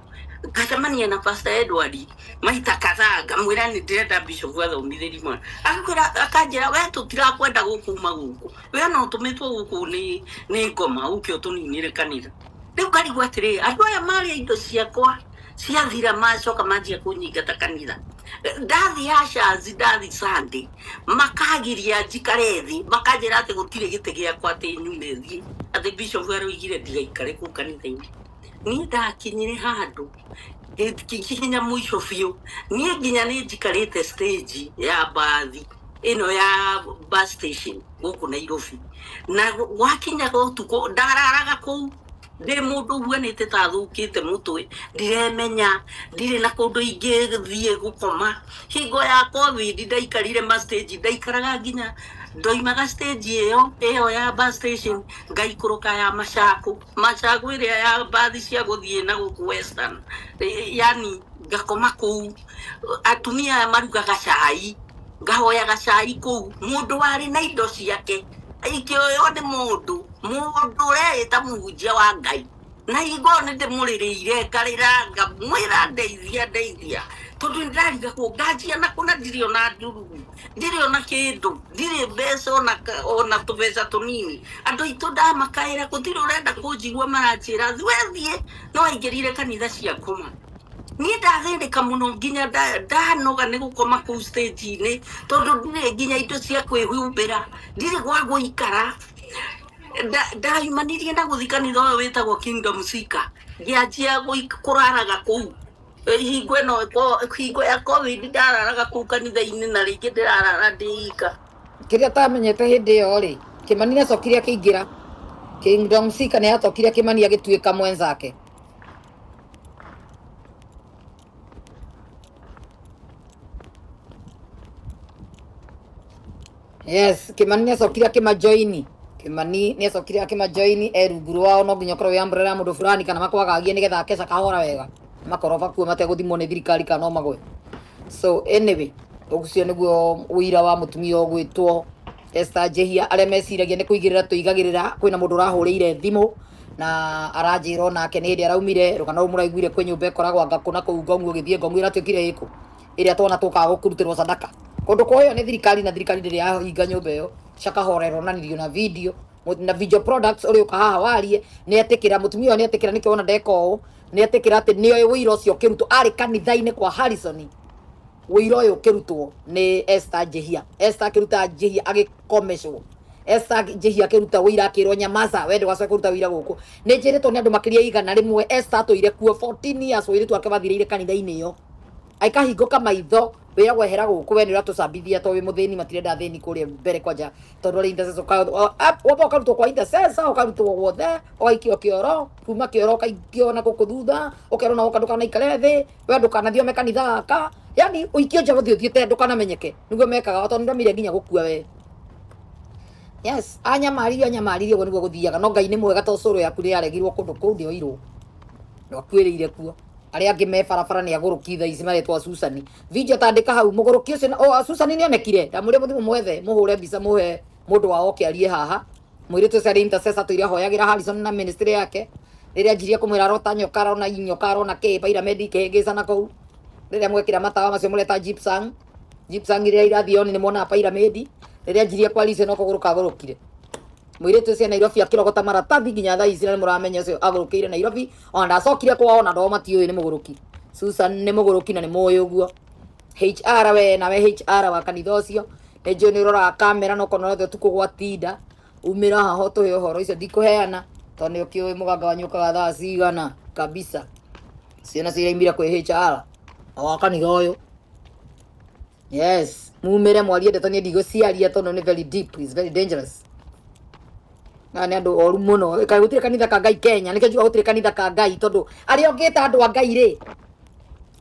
B: Ngacemania na Pastor Edward maita kadhaa, ngamwĩra nĩ ndĩrenda bishop athomithĩrie mwana, akwĩra, akanjĩra, "We, tũtirakwenda gũkũ, uma gũkũ, we no ũtũmĩtwo gũkũ nĩ ngoma ũke ũtũninĩre kanitha." Rĩu ngarigwo atĩrĩ, andũ aya marĩa indo ciakwa ciathira macoka manjia kũnyingata kanitha. Ndathi ashazi, ndathi Sunday, makagiria njikare thĩ, makanjĩra atĩ gũtirĩ gĩtĩ gĩakwa, atĩ nyume thiĩ, atĩ bishop aroigire ndigaikare kũu kanitha-inĩ. Niĩ ndakinyire handũ nginya mũico biũ. Niĩ nginya nĩ njikarĩte stage ya mbathi ĩno ya bus station gũkũ Nairobi, na gwakinyaga ũtukũ ndararaga kũu ndĩ mũndũ ũhuanĩte ta thũkĩte mũtwe, ndiremenya, ndirĩ na kũndũ ingĩthiĩ gũkoma. Hingo ya COVID ndaikarire ma stage, ndaikaraga nginya ndoimaga stage ĩyo ya bus station, ngaikũrũka ya Machako, Machako ĩrĩa ya mbathi cia gũthiĩ na gũkũ Western. Yani ngakoma kũu, atumia aya marugaga cai, ngahoyaga cai kũu. Mũndũ warĩ na indo ciake ikĩoywo nĩ mũndũ ũreĩta mũhunjia wa Ngai, na hingo ĩyo nĩ ndĩmũrĩrĩire, ngarĩra, ngamwĩra, "Ndeithia, ndeithia," tondũ nĩ ndarigagwo nganjia na kũna, ndirĩ ona ndururu, ndirĩ ona kĩndũ, ndirĩ mbeca ona tũbeca tũnini. Andũ aitũ ndamakaĩra, gũtirĩ ũrenda kũnjigua, maranjĩra, "We thiĩ." No aingĩrire kanitha cia ngoma. Niĩ ndathĩnĩka mũno nginya ndanoga nĩ gũkoma kũu stage-inĩ, tondũ ndirĩ nginya indo cia kwĩhumbĩra, ndirĩ gwa gũikara. Ndayumanirie na gũthiĩ kanitha ũyũ wĩtagwo Kingdom Seeker, ngĩanjia kũraraga kũu. Hingo ĩno hingo ya COVID ndararaga kũu kanitha-inĩ, na rĩngĩ ndĩrarara ndĩ ika.
A: Kĩrĩa atamenyete hĩndĩ ĩyo rĩ, Kĩmani nĩ acokire akĩingĩra Kingdom Seeker, nĩ acokire Kĩmani agĩtuĩka mwenzake. Yes, Kimani nĩ acokire akĩmajoini. Kimani nĩ acokire akĩmajoini e rungu rwao. No nginya ũkorwo wĩ umbrella ya mũndũ fulani kana makwagagie nĩgetha akeca kahora wega makoroba kuo mategũthimwo nĩ thirikari kana no magwe. So anyway, ũcio nĩguo ũira wa mũtumia ũgwĩtwo Esther Njehia. Arĩa meciragia nĩ kũigĩrĩra tũigagĩrĩra, kwĩna mũndũ ũrahũrĩire thimũ na aranjĩra onake nĩ hĩndĩ araumire rũgano rũu mũraiguire. Kwĩ nyũmba ĩkoragwo anga kũna kũu Ngong'u, ũgĩthiĩ Ngong'u ĩratuĩkire ĩkũ ĩrĩa twana tũkaga gũkũrutĩrwo sadaka kũndũ kũheo nĩ thirikari, na thirikari ndĩrĩ yahinga nyũmba ĩyo. Shakahora ĩronanirio na video na video products. Ũrĩa ũka haha warie nĩ etĩkĩra, mũtumia ũyũ nĩ etĩkĩra, nĩkĩo wona ndeka ũũ, nĩ etĩkĩra atĩ nĩoĩ ũira ũcio ũkĩrutwo arĩ kanitha-inĩ kwa Harrison. Wĩira ũyũ ũkĩrutwo nĩ Esther Njihia. Esther akĩruta Njihia agĩkomecwo. Esther Njihia akĩruta wĩira akĩrwo nyamaza, we ndũgacoke kũruta wĩira gũkũ. Nĩ njĩrĩtwo nĩ andũ makĩria 100. Esther atũire kuo 14 years, ũirĩtu wake wathirĩire kanitha-inĩ ĩyo. Aikahingũka maitho, wĩra gwehera gũkũ, we nĩ ũratũcambithia to wĩ mũthĩni, matirenda athĩni kũrĩa mbere kwanja tondũ arĩ intercessor, wamba ũkarutwo kwa intercessor, ũkarutwo guothe, ũgaikio kĩoro, kuma kĩoro ũkaikio na gũkũ thutha, ũkerwo na woka ndũkanaikare thĩ, we ndũkanathiome kanitha gaka, yani ũikio nja gũthiĩ ũthiĩte ndũkanamenyeke, nĩguo mekaga tondũ nĩndamire nginya gũkua we. Yes, anyamaririo anyamaririo ũguo nĩguo gũthiaga, no Ngai nĩ mwega to cũrũ yaku nĩ yaregirwo kũndũ kũu ndĩoirwo, ndwakuĩrĩire kuo. Arĩa angĩ me barabara nĩ agũrũki thaa ici maretwo Susani. Video tandĩka hau mũgũrũki ũcio o Susani nĩ onekire, ndamwĩrire mũthiĩ mũmwethe mũhũre mbica mũhe mũndũ wao oke arie haha. Mũirĩtu ũcio arĩ intercessor tũire ahoyagĩra Harrison na ministry yake. Rĩrĩa anjirie kũmwĩra arota nyoka, arona nyoka, arona kĩ, pyramid ikĩhĩngĩca na kũu. Rĩrĩa mwekĩra matawa macio mũreta gypsum, gypsum rĩrĩa irathiĩ on nĩ monaga pyramid. Rĩrĩa anjirie kwaria no kũgũrũka agũrũkire. Mũirĩtu ũcio Nairobi akĩrogota maratathi nginya thaa ici na nĩ mũramenya ũcio agũrũkĩire Nairobi, ona ndacokire kwao na andũ ao matiũĩ nĩ mũgũrũki. Susan nĩ mũgũrũki na nĩ mũĩ ũguo. HR we nawe HR wa kanitha ũcio nĩ njũĩ nĩ ũroraga kamera no kono othe ũtukũ gwatinda umĩra haha ũtũhe ũhoro icio ndikũheana tondũ nĩ ũkĩũĩ mũganga wanyu ũkaga thaa cigana kabisa. Ciana ciraimire kwĩ HR wa kanitha ũyũ. Yes, mumĩre mwarie ndeto niĩ ndigũciaria tondũ nĩ very deep, is very dangerous. Na nĩ andũ oru mũno. Kaĩ gũtirĩ kanitha ka Ngai Kenya, nĩkĩo njugaga gũtirĩ kanitha ka Ngai tondũ arĩa ũngĩta andũ a Ngai rĩ,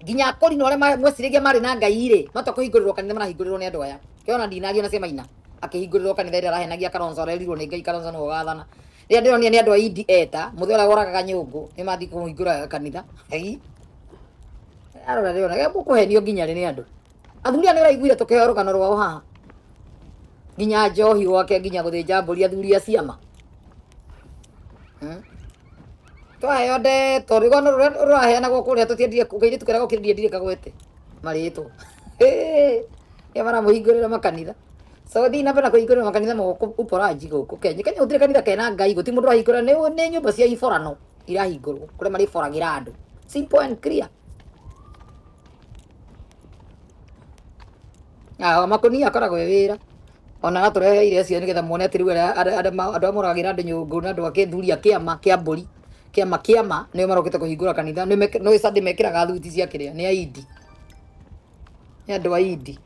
A: nginya akũrinũ arĩa mweciragia marĩ na Ngai rĩ, matua kũhingũrĩrwo kanitha marahingũrĩrwo nĩ andũ aya. Kĩona ndinaria na ciamaina akĩhingũrĩrwo kanitha ĩrĩa arahenagia Kalonzo, arerirwo nĩ Ngai Kalonzo nĩwe ũgathana. Rĩrĩa ndĩronire nĩ andũ a Indi eta, mũthee ũrĩa woraga nyũngũ, nĩ mathiĩ kũhingũra kanitha. Hei. Arora rĩona, mũkũhenio nginya rĩ nĩ andũ. Athuri aya nĩ ũraiguire tũkĩheo rũgano rwao haha. Nginya njohi gwake, nginya gũthĩnja mbũri athuri a ciama. Twaheo ndeto, rũgano rũrĩa rũraheanagwo kũrĩa tũtiendire, kairĩtu karĩa gokire ndiendire kagwete marĩtwa. Nĩ maramũhingũrĩra makanitha. So thiĩ na mbere na kũhingũrĩra makanitha gũkũ uporaji gũkũ Kenya. Kenya gũtirĩ kanitha kena Ngai, gũtirĩ mũndũ ũrahingũra, nĩ nyũmba cia iborano irahingũrwo kũrĩa marĩboragĩra andũ. Simple and clear. Ah, makunia akoragwo e wĩra. Ona aratũreheire acio nĩgetha muone atĩ rĩu andũ arĩa moragĩra andũ nyũngũ na andũ a kĩthuri a kĩama kĩa mbũri, kĩama kĩama nĩo marokĩte kũhingũra kanitha. Nĩ Sunday mekĩraga thuti cia kĩrĩa, nĩ aindi. Nĩ andũ a indi.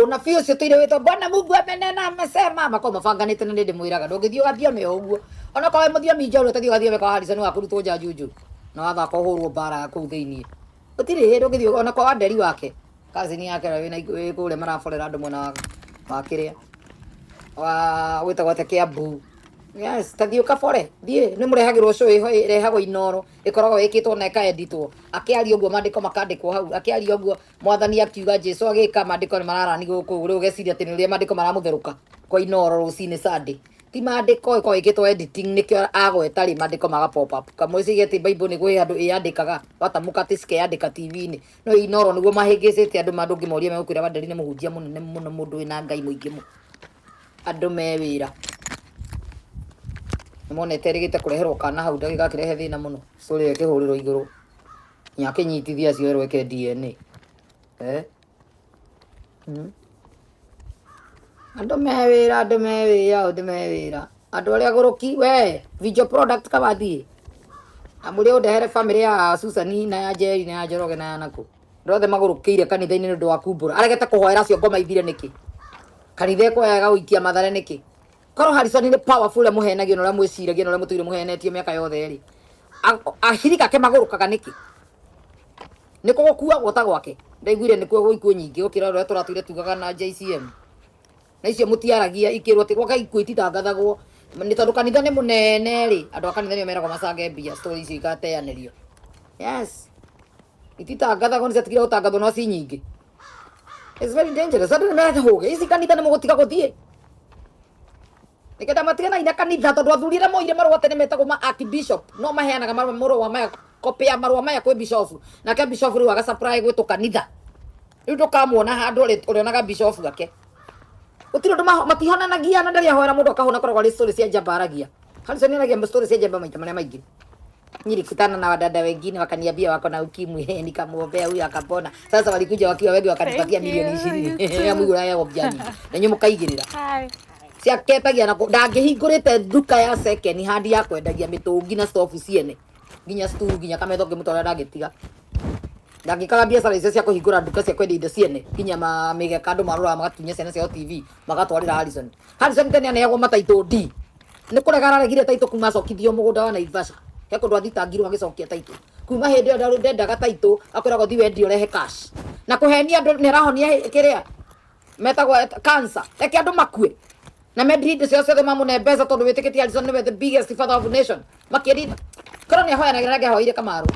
A: Unabii ũcio tũire wĩtwo Bwana Mungu amenena amesema, makorwo mabanganĩte na nĩ ndĩmwĩraga ndũngĩthiĩ ũgathiome o ũguo, onokorwo wĩ mũthiomi njorua ũtathiĩ ũgathiome kwa Harrison wa kũrutwo nja Juju na wathaka ũhũrwo mbara kũu thĩiniĩ, gũtirĩ hĩndĩ ũngĩthiĩ ona kwa Wanderi wake kazini yake ũrĩa wĩna wĩ kũrĩa maraborera andũ mwena wa kĩrĩa wa gwĩtagwo atĩa Kiambu. Yes, ta thiĩ ũkabore, thiĩ nĩ mũrehagĩrwo show ĩho ĩrehagwo Inoro, ĩkoragwo ĩkĩtwo na ĩkaeditwo, akĩaria ũguo maandĩko makandĩkwo hau, akĩaria ũguo mwathani akiuga Jesu agĩka, maandĩko nĩ mararani gũkũ, rĩu ũgeciria atĩ nĩ ũrĩa maandĩko maramũtherũka kwa Inoro rũcinĩ Sunday. Ti maandĩko, ĩkoragwo ĩkĩtwo editing nĩkĩo agweta rĩ maandĩko maga pop up. Kamwĩciria atĩ Bible nĩ gwĩ handũ ĩyandĩkaga, watamũka atĩ cikeyandĩka TV-inĩ. No Inoro nĩguo mahĩngĩcĩte andũ ma ndũngĩmoria megũkwĩra Wanderi nĩ mũhunjia mũnene mũno, mũndũ wĩna Ngai mũingĩ mũno. Andũ me wĩra. Nĩmonete erĩgĩte kũreherwo kana hau ndagĩka akĩrehe thĩna mũno. Story ĩyo ĩkĩhũrĩrwo igũrũ. Nginya akĩnyitithia acio erwo eke DNA. Andũ me wĩra, andũ me wĩra, andũ me wĩra. Andũ arĩa agũrũki, we, Video Product kawathiĩ. Amũrĩ ũndehere family ya Susan na ya Jerry na ya Njoroge na ya Nakũ. Andũ othe magũrũkĩire kanitha-inĩ nĩ ũndũ wa kumbũra. Aregete kũhoera acio ngoma ithire nĩkĩ? Kanitha ĩkwoyaga gũikia Mathare nĩkĩ? Korwo Harrison nĩ powerful ũrĩa mũhenagio na ũrĩa mwĩciragia na ũrĩa mũtũire mũhenetio mĩaka yothe rĩ, ahirika ake magũrũkaga nĩkĩ? Nĩkũ gũkuagwo ta gwake? Ndaiguire nĩkuo gwĩ ikuũ nyingĩ gũkĩra ũrĩa tũratũire tugaga na JCM. Na icio mũtiaragia ikĩrwo atĩ gwaka ikuũ ititangathagwo nĩ tondũ kanitha nĩ mũnene rĩ, andũ a kanitha nĩo meragwo macange mbia, story icio igateanĩrio. Yes, ititangathagwo, nĩ ciatigire gũtangathwo no ci nyingĩ. It's very dangerous. Andũ nĩ merahũge ici kanitha nĩ mũgũtiga gũthiĩ nĩgetha matige na ina kanitha, tondũ athuri arĩa moire marũa tene metagwo ma archbishop no maheanaga marũa maya, copy ya marũa maya kwĩ bishop, nake bishop rĩu agasupply gwĩ tũkanitha. Rĩu ndũkamuona handũ ũrĩonaga bishop ake gũtirĩ ũndũ matihonanagia na ndarĩ ahoera mũndũ akahona, koragwo arĩ story cia njamba aragia. Harrison aragia story cia njamba maita marĩa maingĩ. Nilikutana na wadada wengine wakaniambia wako na ukimwi, nikamwombea huyu akapona. Sasa walikuja wakiwa wengi wakanipatia
C: Thank
A: milioni
C: you.
A: 20.
C: You too.
A: Amwigura ya mbia nyingĩ na inyuĩ mũkaigĩrĩra.
C: Hi.
A: Ciaketagia na ndangĩhingũrĩte nduka ya second hand ya kwendagia mĩtũngi na stobu ciene nginya sturu nginya kametha ũngĩmũtwara ndangĩtiga, ndangĩkaga biacara icio cia kũhingũra nduka cia kwendia indo ciene nginya mĩgeka, andũ marũraga magatunya ciana ciao TV magatwarĩra Harrison. Harrison tene aneagwo mataitũ D nĩ kũrega araregire taitũ kuma acokithio mũgũnda wa Naivasha, he kũndũ athitangirwo agĩcokia taitũ. Kuma hĩndĩ ĩyo ndendaga taitũ, akwĩragwo thi wendia ũrehe cash na kũhenia andũ nĩ arahonia kĩrĩa metagwo cancer, reke andũ makue na mendie indo ciao ciothe mamũne mbeca tondũ wĩtĩkĩtie Harrison nĩwe the biggest father of nation. Makĩendia korwo nĩ ahoyanagĩra nake ahoeire Kamaru.